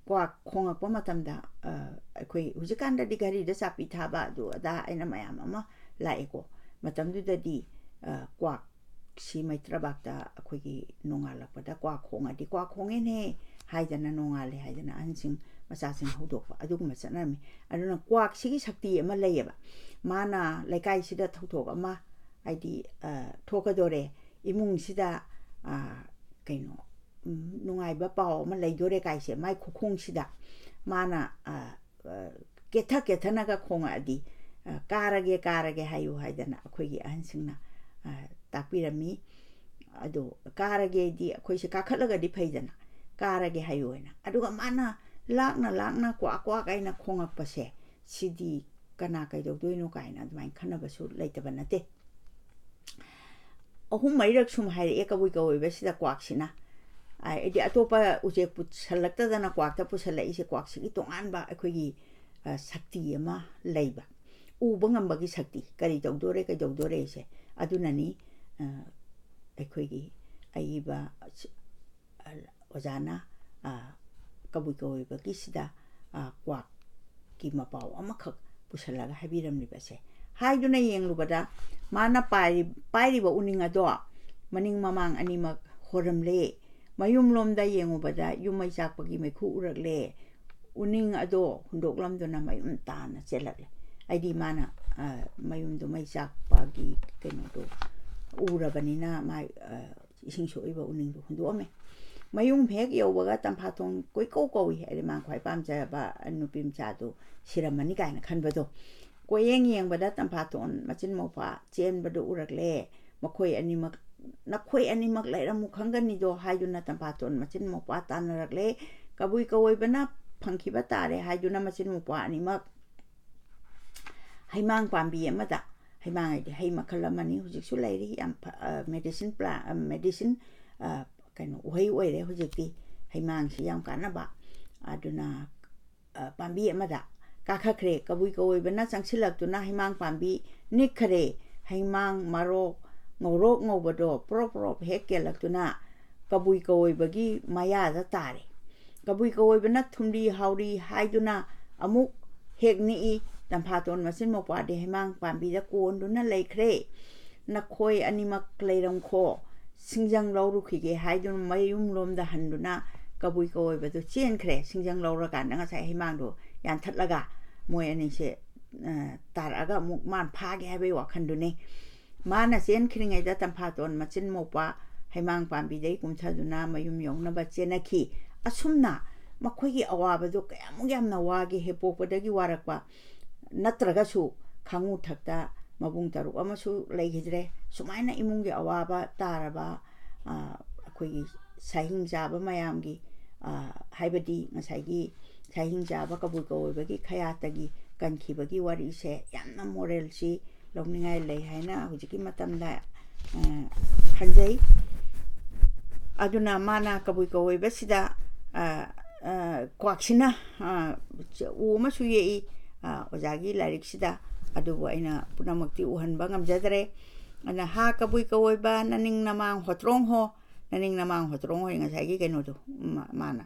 ꯀ꯭ꯋꯥꯛ ꯈꯣꯡꯉꯛꯄ ꯃꯇꯝꯗ, ꯑ, ꯑꯩꯈꯣꯏ ꯍꯧꯖꯤꯛꯀꯥꯟꯗꯗꯤ ꯘꯔꯤꯗ ꯆꯥꯄꯤ ꯊꯥꯕ ꯑꯗꯨ ꯑꯗꯥ ꯍꯥꯏꯅ ꯃꯌꯥꯝ ꯑꯃ ꯂꯥꯛꯑꯦꯀꯣ꯫ ꯃꯇꯝꯗꯨꯗꯗꯤ, ꯑ, ꯀ꯭ꯋꯥꯛꯁꯤ ꯃꯩꯇ꯭ꯔꯕꯥꯛꯇ ꯑꯩꯈꯣꯏꯒꯤ ꯅꯣꯡꯉꯥꯜꯂꯛꯄꯗ "ꯀ꯭ꯋꯥꯛ ꯈꯣꯡꯉꯗꯤ ꯀ꯭ꯋꯥꯛ ꯈꯣꯡꯉꯦꯅꯦ" ꯍꯥꯏꯗꯅ ꯅꯣꯡꯉꯥꯜꯂꯦ ꯍꯥꯏꯗꯅ ꯑꯍꯟꯁꯤꯡ ꯃꯆꯥꯁꯤꯡ ꯍꯧꯗꯣꯛꯄ ꯑꯗꯨꯒꯨꯝꯕ ꯆꯠꯅꯔꯝꯃꯤ꯫ ꯑꯗꯨꯅ ꯀ꯭ꯋꯥꯛꯁꯤꯒꯤ ꯁꯛꯇꯤ ꯑꯃ ꯂꯩꯌꯦꯕ꯫ ꯃꯥꯅ ꯂꯩꯀꯥꯏꯁꯤꯗ ꯊꯧꯗꯣꯛ ꯑꯃ, ꯍꯥꯏꯗꯤ, ꯑ, ꯊꯣꯛꯀꯗꯣꯔꯦ, ꯏꯃꯨꯡꯁꯤꯗ, ꯑ, ꯀꯩꯅꯣ, ꯎꯝ, ꯅꯨꯡꯉꯥꯏꯕ ꯄꯥꯎ ꯑꯃ ꯂꯩꯗꯣꯔꯦ ꯀꯥꯏꯁꯦ, ꯃꯥꯏ ꯈꯨꯈꯣꯡꯁꯤꯗ ꯃꯥꯅ, ꯑ, ꯑ, ꯀꯦꯊ ꯀꯦꯊꯅꯒ ꯈꯣꯡꯉꯛꯑꯗꯤ, ꯑ, "ꯀꯥꯔꯒꯦ, ꯀꯥꯔꯒꯦ" ꯍꯥꯏꯌꯨ ꯍꯥꯏꯗꯅ ꯑꯩꯈꯣꯏꯒꯤ ꯑꯍꯟꯁꯤꯡꯅ, ꯑ, ꯇꯥꯛꯄꯤꯔꯝꯃꯤ꯫ ꯑꯗꯣ ꯀꯥꯔꯒꯦꯗꯤ ꯑꯩꯈꯣꯏꯁꯦ ꯀꯥꯈꯠꯂꯒꯗꯤ ꯐꯩꯗꯅ, "ꯀꯥꯔꯒꯦ" ꯍꯥꯏꯌꯨ ꯍꯥꯏꯅ꯫ ꯑꯗꯨꯒ ꯃꯥꯅ ꯂꯥꯛꯅ ꯂꯥꯛꯅ ꯀ꯭ꯋꯥꯛ ꯀ꯭ꯋꯥꯛ ꯍꯥꯏꯅ ꯈꯣꯡꯉꯛꯄꯁꯦ, ꯁꯤꯗꯤ ꯀꯅꯥ ꯀꯩꯗꯧꯗꯣꯏꯅꯣ ꯀꯥꯏꯅ ꯑꯗꯨꯃꯥꯏꯅ ꯈꯟꯅꯕꯁꯨ ꯂꯩꯇꯕ ꯅꯠꯇꯦ꯫ ꯑꯍꯨꯝ ꯃꯔꯤꯔꯛ ꯁꯨꯝ ꯍꯥꯏꯔꯛꯑꯦ ꯀꯕꯨꯏ ꯀꯧꯕꯁꯤꯗ ꯀ꯭ꯋꯥꯛꯁꯤꯅ꯫ ꯍꯥꯏꯗꯤ ꯑꯇꯣꯞꯄ ꯎꯆꯦꯛ ꯄꯨꯁꯜꯂꯛꯇꯗꯅ ꯀ꯭ꯋꯥꯛꯇ ꯄꯨꯁꯜꯂꯛꯏꯁꯦ, ꯀ꯭ꯋꯥꯛꯁꯤꯒꯤ ꯇꯣꯉꯥꯟꯕ ꯑꯩꯈꯣꯏꯒꯤ, ꯑ, ꯁꯛꯇꯤ ꯑꯃ ꯂꯩꯕ꯫ ꯎꯕ ꯉꯝꯕꯒꯤ ꯁꯛꯇꯤ, ꯀꯔꯤ ꯇꯧꯗꯣꯔꯦ, ꯀꯩꯗꯧꯗꯣꯔꯦꯁꯦ꯫ ꯑꯗꯨꯅꯅꯤ, ꯑ, ꯑꯩꯈꯣꯏꯒꯤ ꯑꯏꯕ ꯑꯣꯖꯥꯅ, ꯑ, ꯀꯕꯨꯏ ꯀꯧꯕꯒꯤꯁꯤꯗ, ꯑ, ꯀ꯭ꯋꯥꯛꯀꯤ ꯃꯄꯥꯎ ꯑꯃꯈꯛ ꯄꯨꯁꯜꯂꯒ ꯍꯥꯏꯕꯤꯔꯝꯂꯤꯕꯁꯦ꯫ ꯍꯥꯏꯗꯨꯅ ꯌꯦꯡꯂꯨꯕꯗ ꯃꯥꯅ ꯄꯥꯏꯔꯤ-, ꯄꯥꯏꯔꯤꯕ ꯎꯅꯤꯡ ꯑꯗꯣ ꯃꯅꯤꯡ ꯃꯃꯥꯡ ꯑꯅꯤꯃꯛ ꯍꯣꯔꯝꯂꯦ꯫ ꯃꯌꯨꯝꯂꯣꯝꯗ ꯌꯦꯡꯉꯨꯕꯗ ꯌꯨꯝ ꯃꯩ ꯆꯥꯛꯄꯒꯤ ꯃꯩꯈꯨ ꯎꯔꯛꯂꯦ꯫ ꯎꯅꯤꯡ ꯑꯗꯣ ꯍꯨꯟꯗꯣꯛꯂꯝꯗꯨꯅ ꯃꯌꯨꯝ ꯇꯥꯅ ꯆꯦꯜꯂꯛꯂꯦ꯫ ꯍꯥꯏꯗꯤ ꯃꯥꯅ, ꯑ, ꯃꯌꯨꯝꯗꯣ ꯃꯩ ꯆꯥꯛꯄꯒꯤ ꯀꯩꯅꯣꯗꯣ, ꯎꯔꯕꯅꯤꯅ ꯃꯥ, ꯑ, ꯏꯁꯤꯡ ꯁꯣꯛꯏꯕ ꯎꯅꯤꯡꯗꯣ ꯍꯨꯟꯗꯣꯛꯑꯝꯃꯦ꯫ ꯃꯌꯨꯝ ꯍꯦꯛ ꯌꯧꯕꯒ ꯇꯝꯐꯥꯇꯣꯟ ꯀꯣꯏꯀꯧ ꯀꯧꯏ, ꯍꯥꯏꯗꯤ ꯃꯥ ꯈ꯭ꯋꯥꯏ ꯄꯥꯝꯖꯕ ꯅꯨꯄꯤ ꯃꯆꯥꯗꯨ ꯁꯤꯔꯝꯃꯅꯤ ꯀꯥꯏꯅ ꯈꯟꯕꯗꯣ꯫ ꯀꯣꯏꯌꯦꯡ ꯌꯦꯡꯕꯗ ꯇꯝꯐꯥꯇꯣꯟ ꯃꯆꯤꯟ ꯃꯧꯄ꯭ꯋꯥ ꯆꯦꯟꯕꯗꯨ ꯎꯔꯛꯂꯦ꯫ ꯃꯈꯣꯏ ꯑꯅꯤꯃꯛ, "ꯅꯈꯣꯏ ꯑꯅꯤꯃꯛ ꯂꯩꯔꯝꯃꯨ ꯈꯪꯒꯅꯤꯗꯣ" ꯍꯥꯏꯗꯨꯅ ꯇꯝꯐꯥꯇꯣꯟ ꯃꯆꯤꯟ ꯃꯧꯄ꯭ꯋꯥ ꯇꯥꯟꯅꯔꯛꯂꯦ꯫ ꯀꯕꯨꯏ ꯀꯋꯣꯏꯕꯅ ꯐꯪꯈꯤꯕ ꯇꯥꯔꯦ ꯍꯥꯏꯗꯨꯅ ꯃꯆꯤꯟ ꯃꯧꯄ꯭ꯋꯥ ꯑꯅꯤꯃꯛ ꯍꯩꯃꯥꯡ ꯄꯥꯝꯕꯤ ꯑꯃꯗ, ꯍꯩꯃꯥꯡ ꯍꯥꯏꯗꯤ ꯍꯩ ꯃꯈꯜ ꯑꯃꯅꯤ, ꯍꯧꯖꯤꯛꯁꯨ ꯂꯩꯔꯤ, ꯌꯥꯝ ꯐ-, ꯑ, medicine plant, ꯑ, medicine, ꯑ, ꯀꯩꯅꯣ, ꯎꯍꯩ ꯑꯣꯏꯔꯦ ꯍꯧꯖꯤꯛꯇꯤ꯫ ꯍꯩꯃꯥꯡꯁꯤ ꯌꯥꯝ ꯀꯥꯟꯅꯕ꯫ ꯑꯗꯨꯅ, ꯑ, ꯄꯥꯝꯕꯤ ꯑꯃꯗ ꯀꯥꯈꯠꯈ꯭ꯔꯦ꯫ ꯀꯕꯨꯏ ꯀꯋꯣꯏꯕꯅ ꯆꯪꯁꯤꯜꯂꯛꯇꯨꯅ ꯍꯩꯃꯥꯡ ꯄꯥꯝꯕꯤ ꯅꯤꯛꯈꯔꯦ꯫ ꯍꯩꯃꯥꯡ ꯃꯔꯣꯛ ꯉꯧꯔꯣꯛ ꯉꯧꯕꯗꯣ ꯄ꯭ꯔꯣꯞ ꯄ꯭ꯔꯣꯞ ꯍꯦꯛ ꯀꯦꯜꯂꯛꯇꯨꯅ ꯀꯕꯨꯏ ꯀꯋꯣꯏꯕꯒꯤ ꯃꯌꯥꯗ ꯇꯥꯔꯦ꯫ ꯀꯕꯨꯏ ꯀꯋꯣꯏꯕꯅ ꯊꯨꯝꯂꯤ ꯍꯥꯎꯔꯤ ꯍꯥꯏꯗꯨꯅ ꯑꯃꯨꯛ ꯍꯦꯛ ꯅꯤꯛꯏ꯫ ꯇꯝꯐꯥꯇꯣꯟ ꯃꯆꯤꯟ ꯃꯧꯄ꯭ꯋꯥꯗꯤ ꯍꯩꯃꯥꯡ ꯄꯥꯝꯕꯤꯗ ꯀꯣꯟꯗꯨꯅ ꯂꯩꯈ꯭ꯔꯦ꯫ "ꯅꯈꯣꯏ ꯑꯅꯤꯃꯛ ꯂꯩꯔꯝꯈꯣ, ꯁꯤꯡꯖꯪ ꯂꯧꯔꯨꯈꯤꯒꯦ" ꯍꯥꯏꯗꯨꯅ ꯃꯌꯨꯝꯂꯣꯝꯗ ꯍꯟꯗꯨꯅ ꯀꯕꯨꯏ ꯀꯋꯣꯏꯕꯗꯨ ꯆꯦꯟꯈ꯭ꯔꯦ꯫ ꯁꯤꯡꯖꯪ ꯂꯧꯔꯀꯥꯟꯗ ꯉꯁꯥꯏ ꯍꯩꯃꯥꯡꯗꯣ ꯌꯥꯟꯊꯠꯂꯒ ꯃꯣꯏ ꯑꯅꯤꯁꯦ, ꯑ, ꯇꯥꯔꯛꯑꯒ ꯑꯃꯨꯛ ꯃꯥꯅ ꯐꯥꯒꯦ ꯍꯥꯏꯕꯒꯤ ꯋꯥꯈꯜꯗꯨꯅꯤ꯫ ꯃꯥꯅ ꯆꯦꯟꯈ꯭ꯔꯤꯉꯩꯗ ꯇꯝꯐꯥꯇꯣꯟ ꯃꯆꯤꯟ ꯃꯧꯄ꯭ꯋꯥ ꯍꯩꯃꯥꯡ ꯄꯥꯝꯕꯤꯗꯩ ꯀꯨꯝꯊꯗꯨꯅ ꯃꯌꯨꯝ ꯌꯧꯅꯕ ꯆꯦꯟꯅꯈꯤ꯫ ꯑꯁꯨꯝꯅ ꯃꯈꯣꯏꯒꯤ ꯑꯋꯥꯕꯗꯨ ꯀꯌꯥꯃꯨꯛ ꯌꯥꯝꯅ ꯋꯥꯒꯦ, ꯍꯦꯛ ꯄꯣꯛꯄꯗꯒꯤ ꯋꯥꯔꯛꯄ ꯅꯠꯇ꯭ꯔꯒꯁꯨ ꯈꯥꯉꯨ ꯊꯛꯇ ꯃꯕꯨꯡ ꯇꯔꯨꯛ ꯑꯃꯁꯨ ꯂꯩꯈꯤꯗ꯭ꯔꯦ꯫ ꯁꯨꯃꯥꯏꯅ ꯏꯃꯨꯡꯒꯤ ꯑꯋꯥꯕ ꯇꯥꯔꯕ, ꯑ, ꯑꯩꯈꯣꯏꯒꯤ ꯁꯥꯍꯤꯡ ꯆꯥꯕ ꯃꯌꯥꯝꯒꯤ, ꯑ, ꯍꯥꯏꯕꯗꯤ ꯉꯁꯥꯏꯒꯤ ꯁꯥꯍꯤꯡ ꯆꯥꯕ ꯀꯕꯨꯏ ꯀꯋꯣꯏꯕꯒꯤ ꯈꯌꯥꯠꯇꯒꯤ ꯀꯟꯈꯤꯕꯒꯤ ꯋꯥꯔꯤꯁꯦ ꯌꯥꯝꯅ moralꯁꯤ ꯂꯧꯅꯤꯡꯉꯥꯏ ꯂꯩ ꯍꯥꯏꯅ ꯍꯧꯖꯤꯛꯀꯤ ꯃꯇꯝꯗ, ꯑ, ꯈꯟꯖꯩ꯫ ꯑꯗꯨꯅ ꯃꯥꯅ ꯀꯕꯨꯏ ꯀꯋꯣꯏꯕꯁꯤꯗ, ꯑ, ꯑ, ꯀ꯭ꯋꯥꯛꯁꯤꯅ, ꯑ, ꯎ ꯑꯃꯁꯨ ꯌꯦꯛꯏ, ꯑ, ꯑꯣꯖꯥꯒꯤ ꯂꯥꯏꯔꯤꯛꯁꯤꯗ, ꯑꯗꯨꯕꯨ ꯑꯩꯅ ꯄꯨꯝꯅꯃꯛꯇꯤ ꯎꯍꯟꯕ ꯉꯝꯖꯗ꯭ꯔꯦ꯫ ꯑꯗꯨꯅ "ꯍꯥ ꯀꯕꯨꯏ ꯀꯋꯣꯏꯕ, ꯅꯅꯤꯡ ꯅꯃꯥꯡ ꯍꯣꯇ꯭ꯔꯣꯡ ꯍꯣ", ꯅꯅꯤꯡ ꯅꯃꯥꯡ ꯍꯣꯇ꯭ꯔꯣꯡ ꯍꯣꯏ ꯉꯁꯥꯏꯒꯤ ꯀꯩꯅꯣꯗꯣ, ꯃ-, ꯃꯥꯅ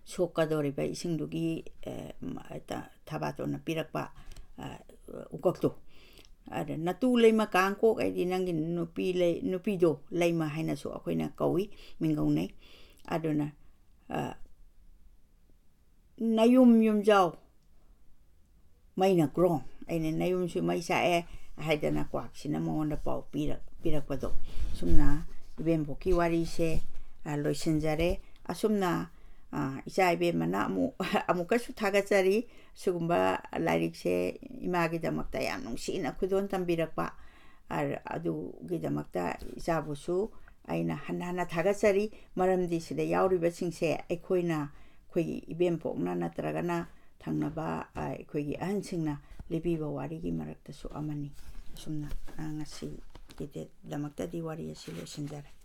ꯁꯣꯛꯀꯗꯧꯔꯤꯕ ꯏꯁꯤꯡꯗꯨꯒꯤ, ꯑ, ꯃ-, ꯇ-, ꯊꯕꯥꯇꯣꯟꯅ ꯄꯤꯔꯛꯄ, ꯑ, ꯎꯀꯛꯇꯣ꯫ ꯑꯗ "ꯅꯇꯨ ꯂꯩꯃ ꯀꯥꯡꯀꯣꯛ" ꯍꯥꯏꯗꯤ ꯅꯪꯒꯤ ꯅꯨꯄꯤ ꯂꯩ-, ꯅꯨꯄꯤꯗꯣ ꯂꯩꯃ ꯍꯥꯏꯅꯁꯨ ꯑꯩꯈꯣꯏꯅ ꯀꯧꯏ, ꯃꯤꯡꯒꯧꯅꯩ꯫ ꯑꯗꯨꯅ, ꯑ, "ꯅꯌꯨꯝ ꯌꯨꯝꯖꯥꯎ ꯃꯩꯅ ꯒ꯭ꯔꯣꯡ", ꯑꯩꯅ "ꯅꯌꯨꯝꯁꯨ ꯃꯩ ꯆꯥꯛꯑꯦ, ꯍꯥꯏꯗꯅ ꯀ꯭ꯋꯥꯛꯁꯤꯅ ꯃꯉꯣꯟꯗ ꯄꯥꯎ ꯄꯤꯔꯛ ꯄꯤꯔꯛꯄꯗꯣ꯫ ꯁꯨꯝꯅ ꯏꯕꯦꯝꯕꯣꯛꯀꯤ ꯋꯥꯔꯤꯁꯦ, ꯑ, ꯂꯣꯏꯁꯤꯟꯖꯔꯦ꯫ ꯑꯁꯨꯝꯅ, ꯑ, ꯏꯆꯥ ꯏꯕꯦꯝꯃꯅ ꯑꯃꯨꯛ ꯑꯃꯨꯛꯀꯁꯨ ꯊꯥꯒꯠꯆꯔꯤ꯫ ꯁꯤꯒꯨꯝꯕ ꯂꯥꯏꯔꯤꯛꯁꯦ ꯏꯃꯥꯒꯤꯗꯃꯛꯇ ꯌꯥꯝ ꯅꯨꯡꯁꯤꯅ ꯈꯨꯗꯣꯜ ꯇꯝꯕꯤꯔꯛꯄ, ꯑ, ꯑꯗꯨꯒꯤꯗꯃꯛꯇ ꯏꯆꯥꯕꯨꯁꯨ ꯑꯩꯅ ꯍꯟꯅ ꯍꯟꯅ ꯊꯥꯒꯠꯆꯔꯤ꯫ ꯃꯔꯝꯗꯤ ꯁꯤꯗ ꯌꯥꯎꯔꯤꯕꯁꯤꯡꯁꯦ ꯑꯩꯈꯣꯏꯅ, ꯑꯩꯈꯣꯏꯒꯤ ꯏꯕꯦꯝꯄꯣꯛꯅ ꯅꯠꯇ꯭ꯔꯒꯅ ꯊꯪꯅꯕ, ꯑ, ꯑꯩꯈꯣꯏꯒꯤ ꯑꯍꯟꯁꯤꯡꯅ ꯂꯤꯕꯤꯕ ꯋꯥꯔꯤꯒꯤ ꯃꯔꯛꯇꯁꯨ ꯑꯃꯅꯤ꯫ ꯑꯁꯨꯝꯅ, ꯑ, ꯉꯁꯤꯒꯤꯗꯃꯛꯇꯗꯤ ꯋꯥꯔꯤ ꯑꯁꯤ ꯂꯣꯏꯁꯤꯟꯖꯔꯦ꯫